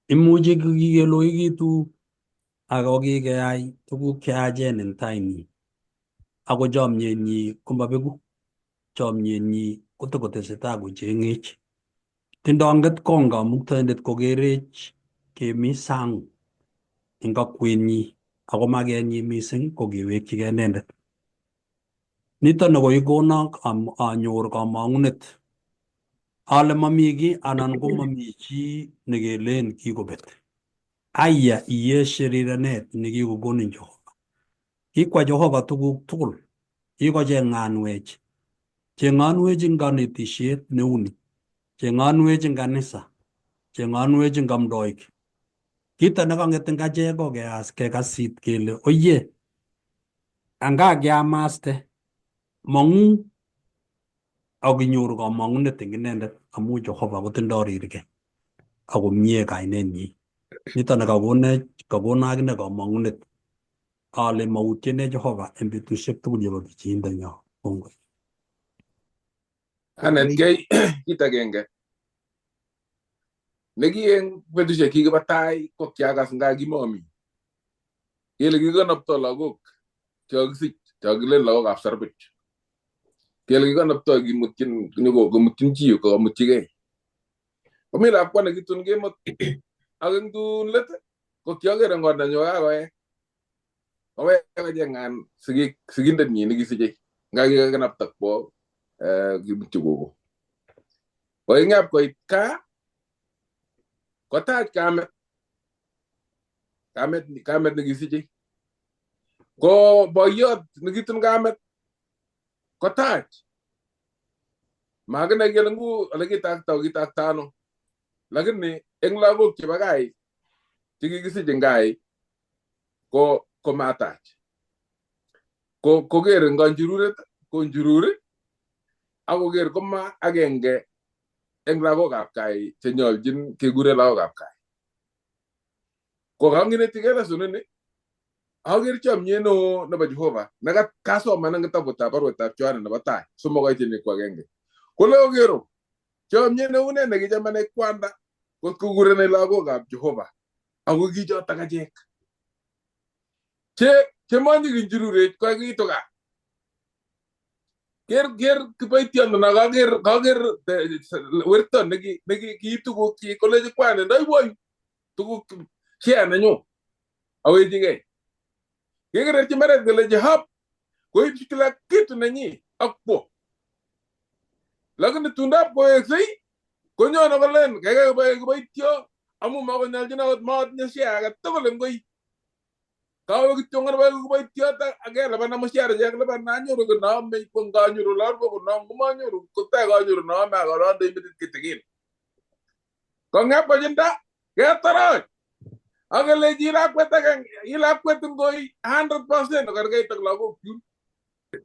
Imuchi kikeloikitu ako kikeyai tuguk cheyachen en tainyi ako chomyenyi komabeku. Chomyenyi kotokotesetai kocheng'ech. Tindoi ng'etkong kamuktaindet kokerech kemi sang eng kokwenyi ako makenyi mising ko kewekchigei inendet. Niton ne koikono anyor kamang'unet ale mami kiy anan ko mami chi nekelen kikobet. Aya iyeshe rirenet nekikokonin Jehova. Kikwa Jehova tuguk tugul. Kikocheng'anwech. Cheng'anwech eng kanetisiet neuni. Cheng'anwech eng kanisa. Cheng'anwech eng amdoik. Kito nekang'et eng achek ko keas kekasit kele oye anga kiamaste mong'u ak inyoru kamang'unet eng inendet amu Jehova kotindoi rirge. ako mie kainenyi. Niton nekakonech kakon akine kamang'unet ale mautyenech Jehova en betusiek tugul chebo pichiindonyo. Kongoi. Anetkei kit agenge neki eng betusiek kikiba tai ko kiakas nga kimomi kele kikonopto lagok chekakisich chokilen lagokab sarbich kele kikonopto kimutyin nyoko komutyin chi kokamutchigei komi lakwa nekitun kemut ak eng tun let ko kiaker eng kondanyu kakoek kowek kocheng'an sigik sigindenyi nekisichei nga kikakinapta kwo kimutyi kogo koing'ap koit kaa kotach kamet kamet kamet nekisichei ko boiyot nekitun kamet kotach makinai kele ngu ole kitakta kitakta ano lakini eng lagok chebo kai chekikisich eng kai ko komatach ko koker eng kanjururet konjururi ak koker koma agenge eng lagokab kai chenyolchin kekure lagokab kai ko kanginetigei lesson ini aker chomyet neo nebo Jehova nekasoman eng kitabutab baruetab Yohana nebo tai 3:1 kole okero chomyet neu ne nekichamanech kwanda kot kokurenech lagokab Jehova ako kichotok achek che chemonyikinjururech koekitu kaa ker ker kiboitiondono kaker kaker werto neki neki kiib tugukchik kolechi kwane ndoibwoi tuguk share nenyu awechigei kekererchi mbaret kelechi hop koib kila kitu nenyi ak kwo lakini tundap koweksei konyone kolen kaikai koboe kiboityo amu makonyolchin akot matinye share age tugul eng koi kawe kityongan boe kiboityot akelipan mshahara chekakilipan anyoru kii noome ko nganyoru lorbo kono komanyoru kotai kanyoru noome ak arondoi metit kitikin kong'ep kochinda ketoroch ak kelechi lakwet agenge i lakwet ngoi 100% kokerkeit ak lagok chun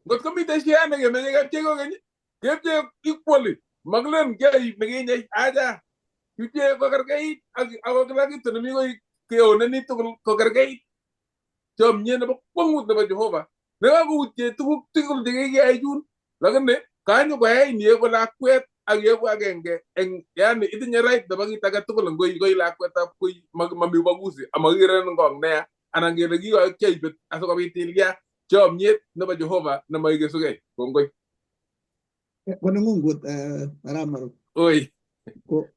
ngot komitei share nekemeche kepchei kokeny kepchei equally makilen keib nekinye acha kipchee kokerkeit ak ako kila kitu nemi koi keoneni tugul kokerkeit chomyet nebo kwongut nebo Jehova nekakoutye tuguk tugul chekikiyai chun lakini kanyo koyain ieku lakwet ak ieku agenge eng yani itinye right nebo kit age tugul eng koi koi lakwetab koi mami ubaguzi amakikirenin kong neya anan kele kikokiaibet asikobit ilya chomyet nebo Jehova nemaikesugei kongoi. Ko nengung Arap Maru. Oi. Ko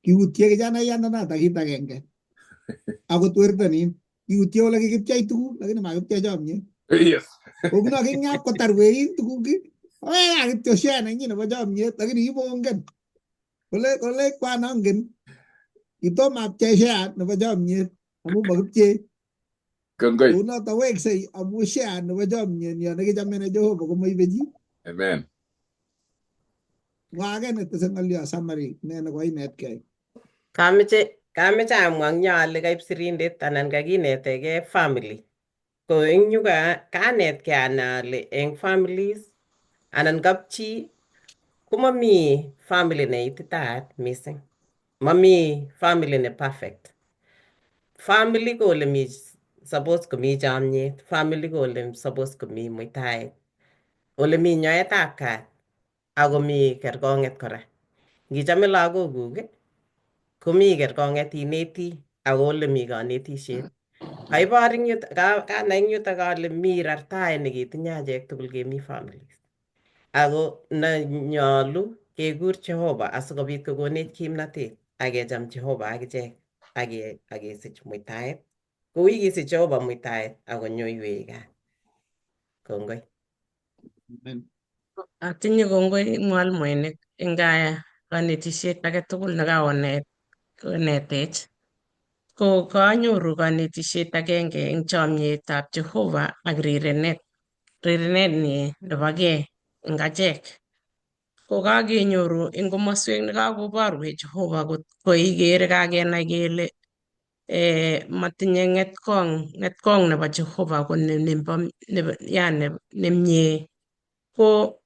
kiutye kijanaiyandanatak kit agenge akot wertonin kiutye ole kikipchei tuguk lakini makipchei chomyet. Koguno kingap kotar werik tuguk weka kityo share nenyin nebo chomyet lakini kimongen kole kole kwan angen kitomo apchei share nebo chomyet amu makipchei. Kongoi. Kounoto weksei amu share nebo chomyet nyo nekichomene Jehova komoibe chi. Amen. Mwa age netese ng'olyo summary ne nekoinetkei. Kameche amwa eng yo ale kaib sirindet anan kakinetegei family. Ko eng yu kanetkei anai ale eng families anan kapchi komami family neititaat mising. Mami family ne perfect. Family ko ole mi suppose komi chomyet, family ko ole suppose komi muitaet, ole mi nyoetab kat akomi kerkong'et kora. Ngichame lagokuk komi kerkong'et ineti ako ole mi kanetisiet. Kaibor eng yuto kanai eng yutok ale mi rartaet neketinye achek tugul kemi families. Ako nyolu kekur Jehova asikobit kokonech kimnatet akecham Jehova akichek akesich muitaet. Kou yekisich Jehova muitaet akonyoiwech kat. Kongoi. Amen. Atinye kongoi mwalimuinik eng kanetisiet age tugul nekaonet konetech. Ko kanyoru kanetisiet agenge eng chomyetab Jehova ak rirenet, rirenet nyi nebo gee eng achek. Ko kakenyoru eng komoswek nekakoborwech Jehova kot ko ikere kakenai kele matinye ng'etkong, ng'etkong nebo Jehova ko nebo, nebo yani nemie. Ko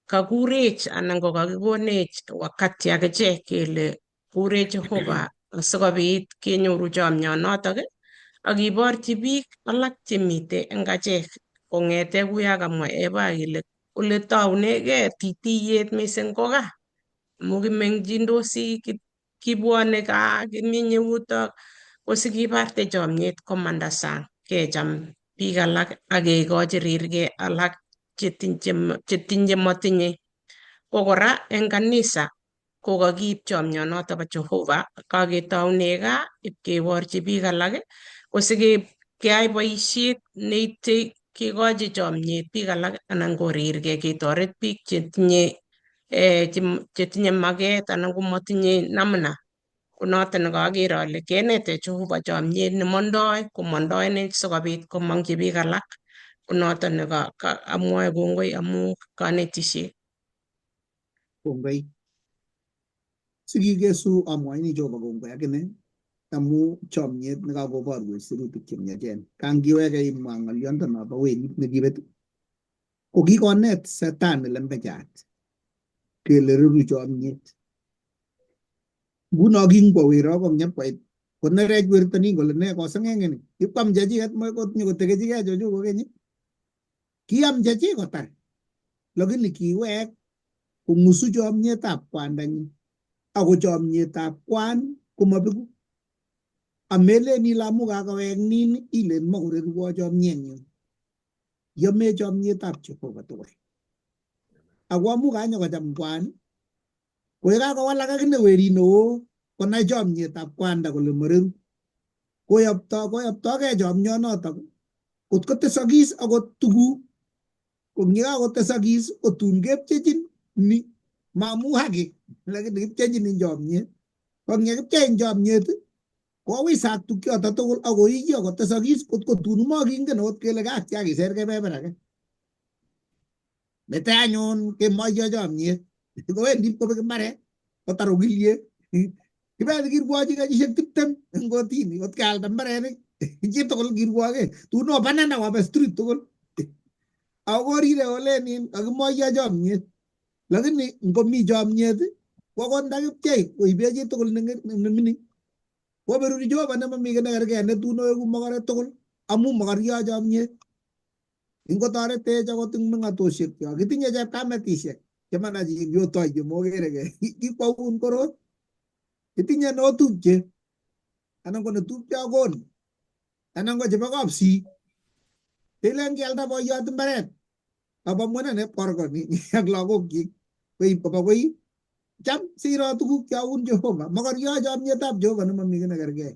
kakurech anan ko kakikonech wakati akichek kele kurech Jehova. Asikobit kenyoru chomionotok ak kiborchi biik alak chemite eng achek kong'ete kuya kamwa Eva kele ole tounegei titiyet mising ko gaa amu kimeng'chindosi kibwone gaa kimenye yutok ko sikibarte chomiet komanda sang kecham biik alak ak kekochi rirgei alak chetinye motinye. Ko kora eng kanisa ko kakiib chomionoto bo Jehova kaketoune gaa ipkeborchi biik alak ko sikeyai boisiet neite kekochi chomiet biik alak anan korirgei ketoret biik chetinye chetinye maket anan komotinye namna. Ko noton nekaker ale kenete Jehova chomiet nemondoi komondoi inee sikobit komong'chi biik alak. Ko noton ne amwoe kongoi amu kanetisiet. Kongoi. Sikikesu amwoini Jehova kongoi akine amu chomyet nekakoborwech sirutik chemiachen. Kangiweke imwa ng'oliondo nobo werit nekibet ko kikonet setani lembechat kele reru chomyet. Nguno kingwo wero kong'em koit konerech werto nin kole ne koseng'eng'eni ipkwam chechiket nyokotekechikei chochu kokeny kiam chechik kotar lakini kiwek kong'usu chomyetab kwandanyin ako chomyetab kwan komabeku. Amelen ile amu kakowek nin ilen makorerwo chomyenyun. Yome chomyetab Jehova tugul. Ako amu kanyokocham kwan ko yekakowalak akine werit neo konai chomyetab kwanda kole moreru. Koyoptogei chomyonotok kot kotesokis akot tuguk ko yekakotesokis kotun kepchechin ni maamu haki lakini kipchechin en chomyet. Ko yekipchei en chomyet kowisak tukyoto tugul akoiyo kotesokis kot kotun mokingen okot kele kaktia kiser kebeber age. Mete anyun kemoiyo chomyet kowendi kobek mbaret kotar okiliek. Kibendi kirwochi kenyisiek 20 eng kotini kot kealda mbarenik chitugul kirwoke tun obanana wabe street tugul. Ako korire olen kakimoiyo chomyet. Lakini ngomi chomyet ko akot ndakipchei koibe chitugul nemining koberuri Jehova nemomi kiy nekerkei netun oeku mokorek tugul amu mokoryo chomyet. Ingotoretech akot eng meng'atosiekyok kitinye chepkametisiek chemana chi kiotoi chemokerekei kikwoun korot kitinye notupche anan ko netupcho akon anan ko chebo kapsii ilen kialda boiyot mbaret abamwanan nepkorkoni ak lagokyik koib koba koi cham siro tuguk chaun Jehova mokoryo chomyetab Jehova nemomi kiy nekerkei.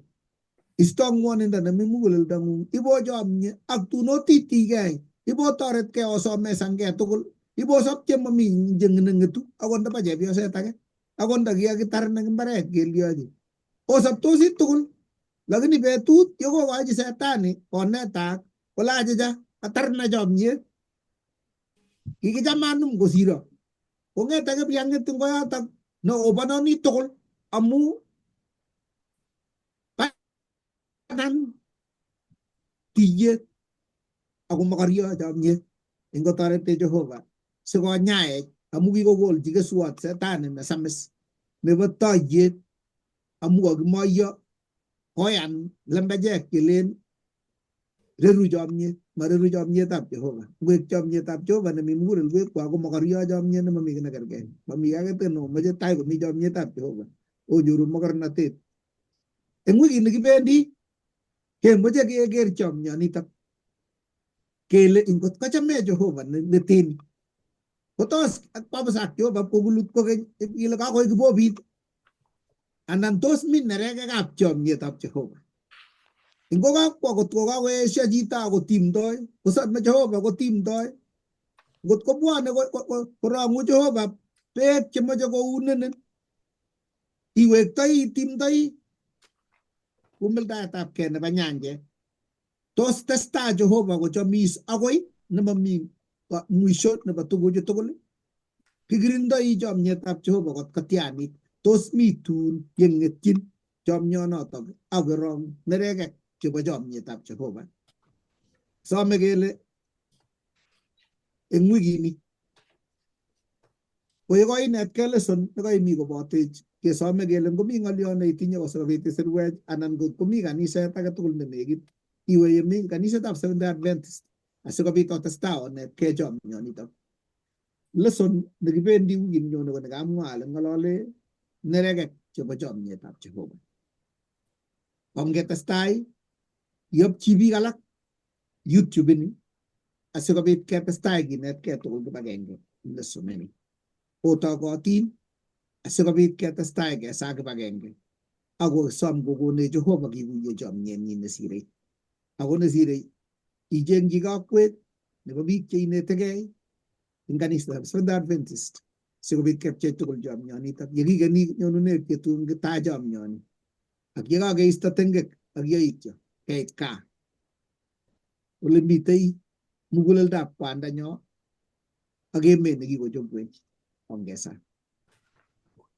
Isto ngwonindo nemi muguleldang'ung ibo chomye ak tun otitigei ibo toretkei osomesankei tugul ibo sop chemomi neng'etu akot ndabo chepyoset age akot nda kikakitar eng mbaret kelyochi osoptosi tugul lakini betut yekokochi setani konetak kole achicha atarna chomyet kikicham anum kosiro kong'ete kipyang'it eng koyotok ne obanoni tugul amu banan tiyet ako mokoryo chomyet ingotoretech Jehova sikonyaech amu kikokolchi keswot setani nesamis nebo toiyet amu kokimoiyo koyan lembechek chelen reru chomyet mareru chomyetab Jehova. Ngwek chomyetab Jehova nemi mugulelwekwak ko mokoryo chomyet nemomi kiy nekerkei. Mami kiy age tugul neomoche tai komi chomyetab Jehova onyoru mokornotet. Eng wikini kibendi kemoche keker chomyonitok kele ingot kochame Jehova neten kotos kwabusak Jehova kokulut kokeny ile kakoik kibobit anan tos mi nerekekab chomyetab Jehova. Ingo kakwo kot ko kakoesio chito akotimdoi kosome Jehova kotimdoi ngot kobwone korong'u Jehova beek chemoche kounenin iwektoi itimdoi kumildaetabkei nebo nyanjet. Tos testai Jehova kochomis akoi nemomi mwisho nebo tuguchu tugul. Kikirindoi chomyetab Jehova kot kotianit. Tos mi tun yeng'etyin chomyonotok ak korong nerekek chebo chomyetab Jehova. Some kele eng wikini Ko ye koinetkei lesson nekoimi kobotech kesome kele ngomi ng'olyo neitinye asikobit isirwech anan ngot komi kaniset age tugul nenekit iwe yemi kanisetab Seventh Day Adventist asikobit otestai onetkei chomyonitok. Lesson nekibendi wikit nyone ko nekamwa ale ng'olole nerekek chebo chomyetab Jehova. Ongetestai yopchi biik alak YouTube ini asikobit ketestai kinetkei tugul kibagenge lesson ini. Otogotin asikobit ketestai kesaa kibagenge akosom kokonech Jehova kikuye chomyenyin nesirei. Ako nesirei ichengchi kokwet nebo biik cheinetegei eng kanisetab Seventh Day Adventist sikobit kepchei tugul chomyonitok. Yekikeni nyonunet yetun kitaa chomyoni ak yekakeisto tengek ak yoityo keit gaa ole mitei muguleldab kwandanyo ak emet nekikochobwech ongesa.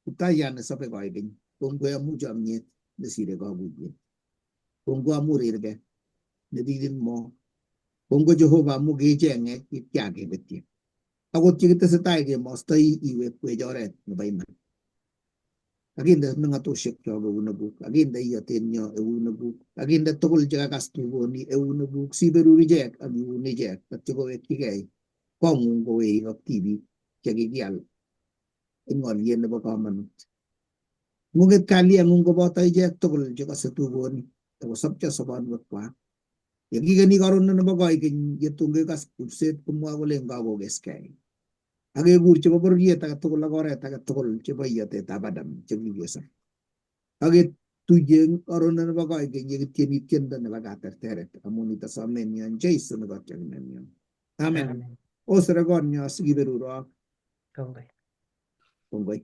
Kiptayat nesobe koikeny, kongoi amu chomyet nesire kakuyet. Kongoi amu rirge neririn moo. Kongoi Jehova amu kecheng'ech kitya kebetye. Akot yekitesetai kemostoi iwekwech oret nebo iman. Kakinde meng'atosiekchok eunekuk, kakinde iyotenyo eunekuk, kakinde tugul chekakas tugoni eunekuk, siberur ichek ak iun ichek atyo kowekchigei kong'ung koweik ak tibik chekikial eng oliet nebo komonut. Ng'ung'et kalyeng'ung koboto ichek tugul chekose tugoni akosopcho sobonwekwak. Yekikeni karon nebo koikeny yetun kekas kurset komwa kolen kakokeskei. Ak kekur chebo bororiet age tugul ak oret age tugul chebo iyotetab Adam chekikesor. Ak ketuiye karon nebo koikeny yekitieni tiendo nebo katerteret amun nito somenyon Jesu nekotyokinenyon. Amen. Amen. Osere konyo sikiberurok. Kongoi. Kongoi.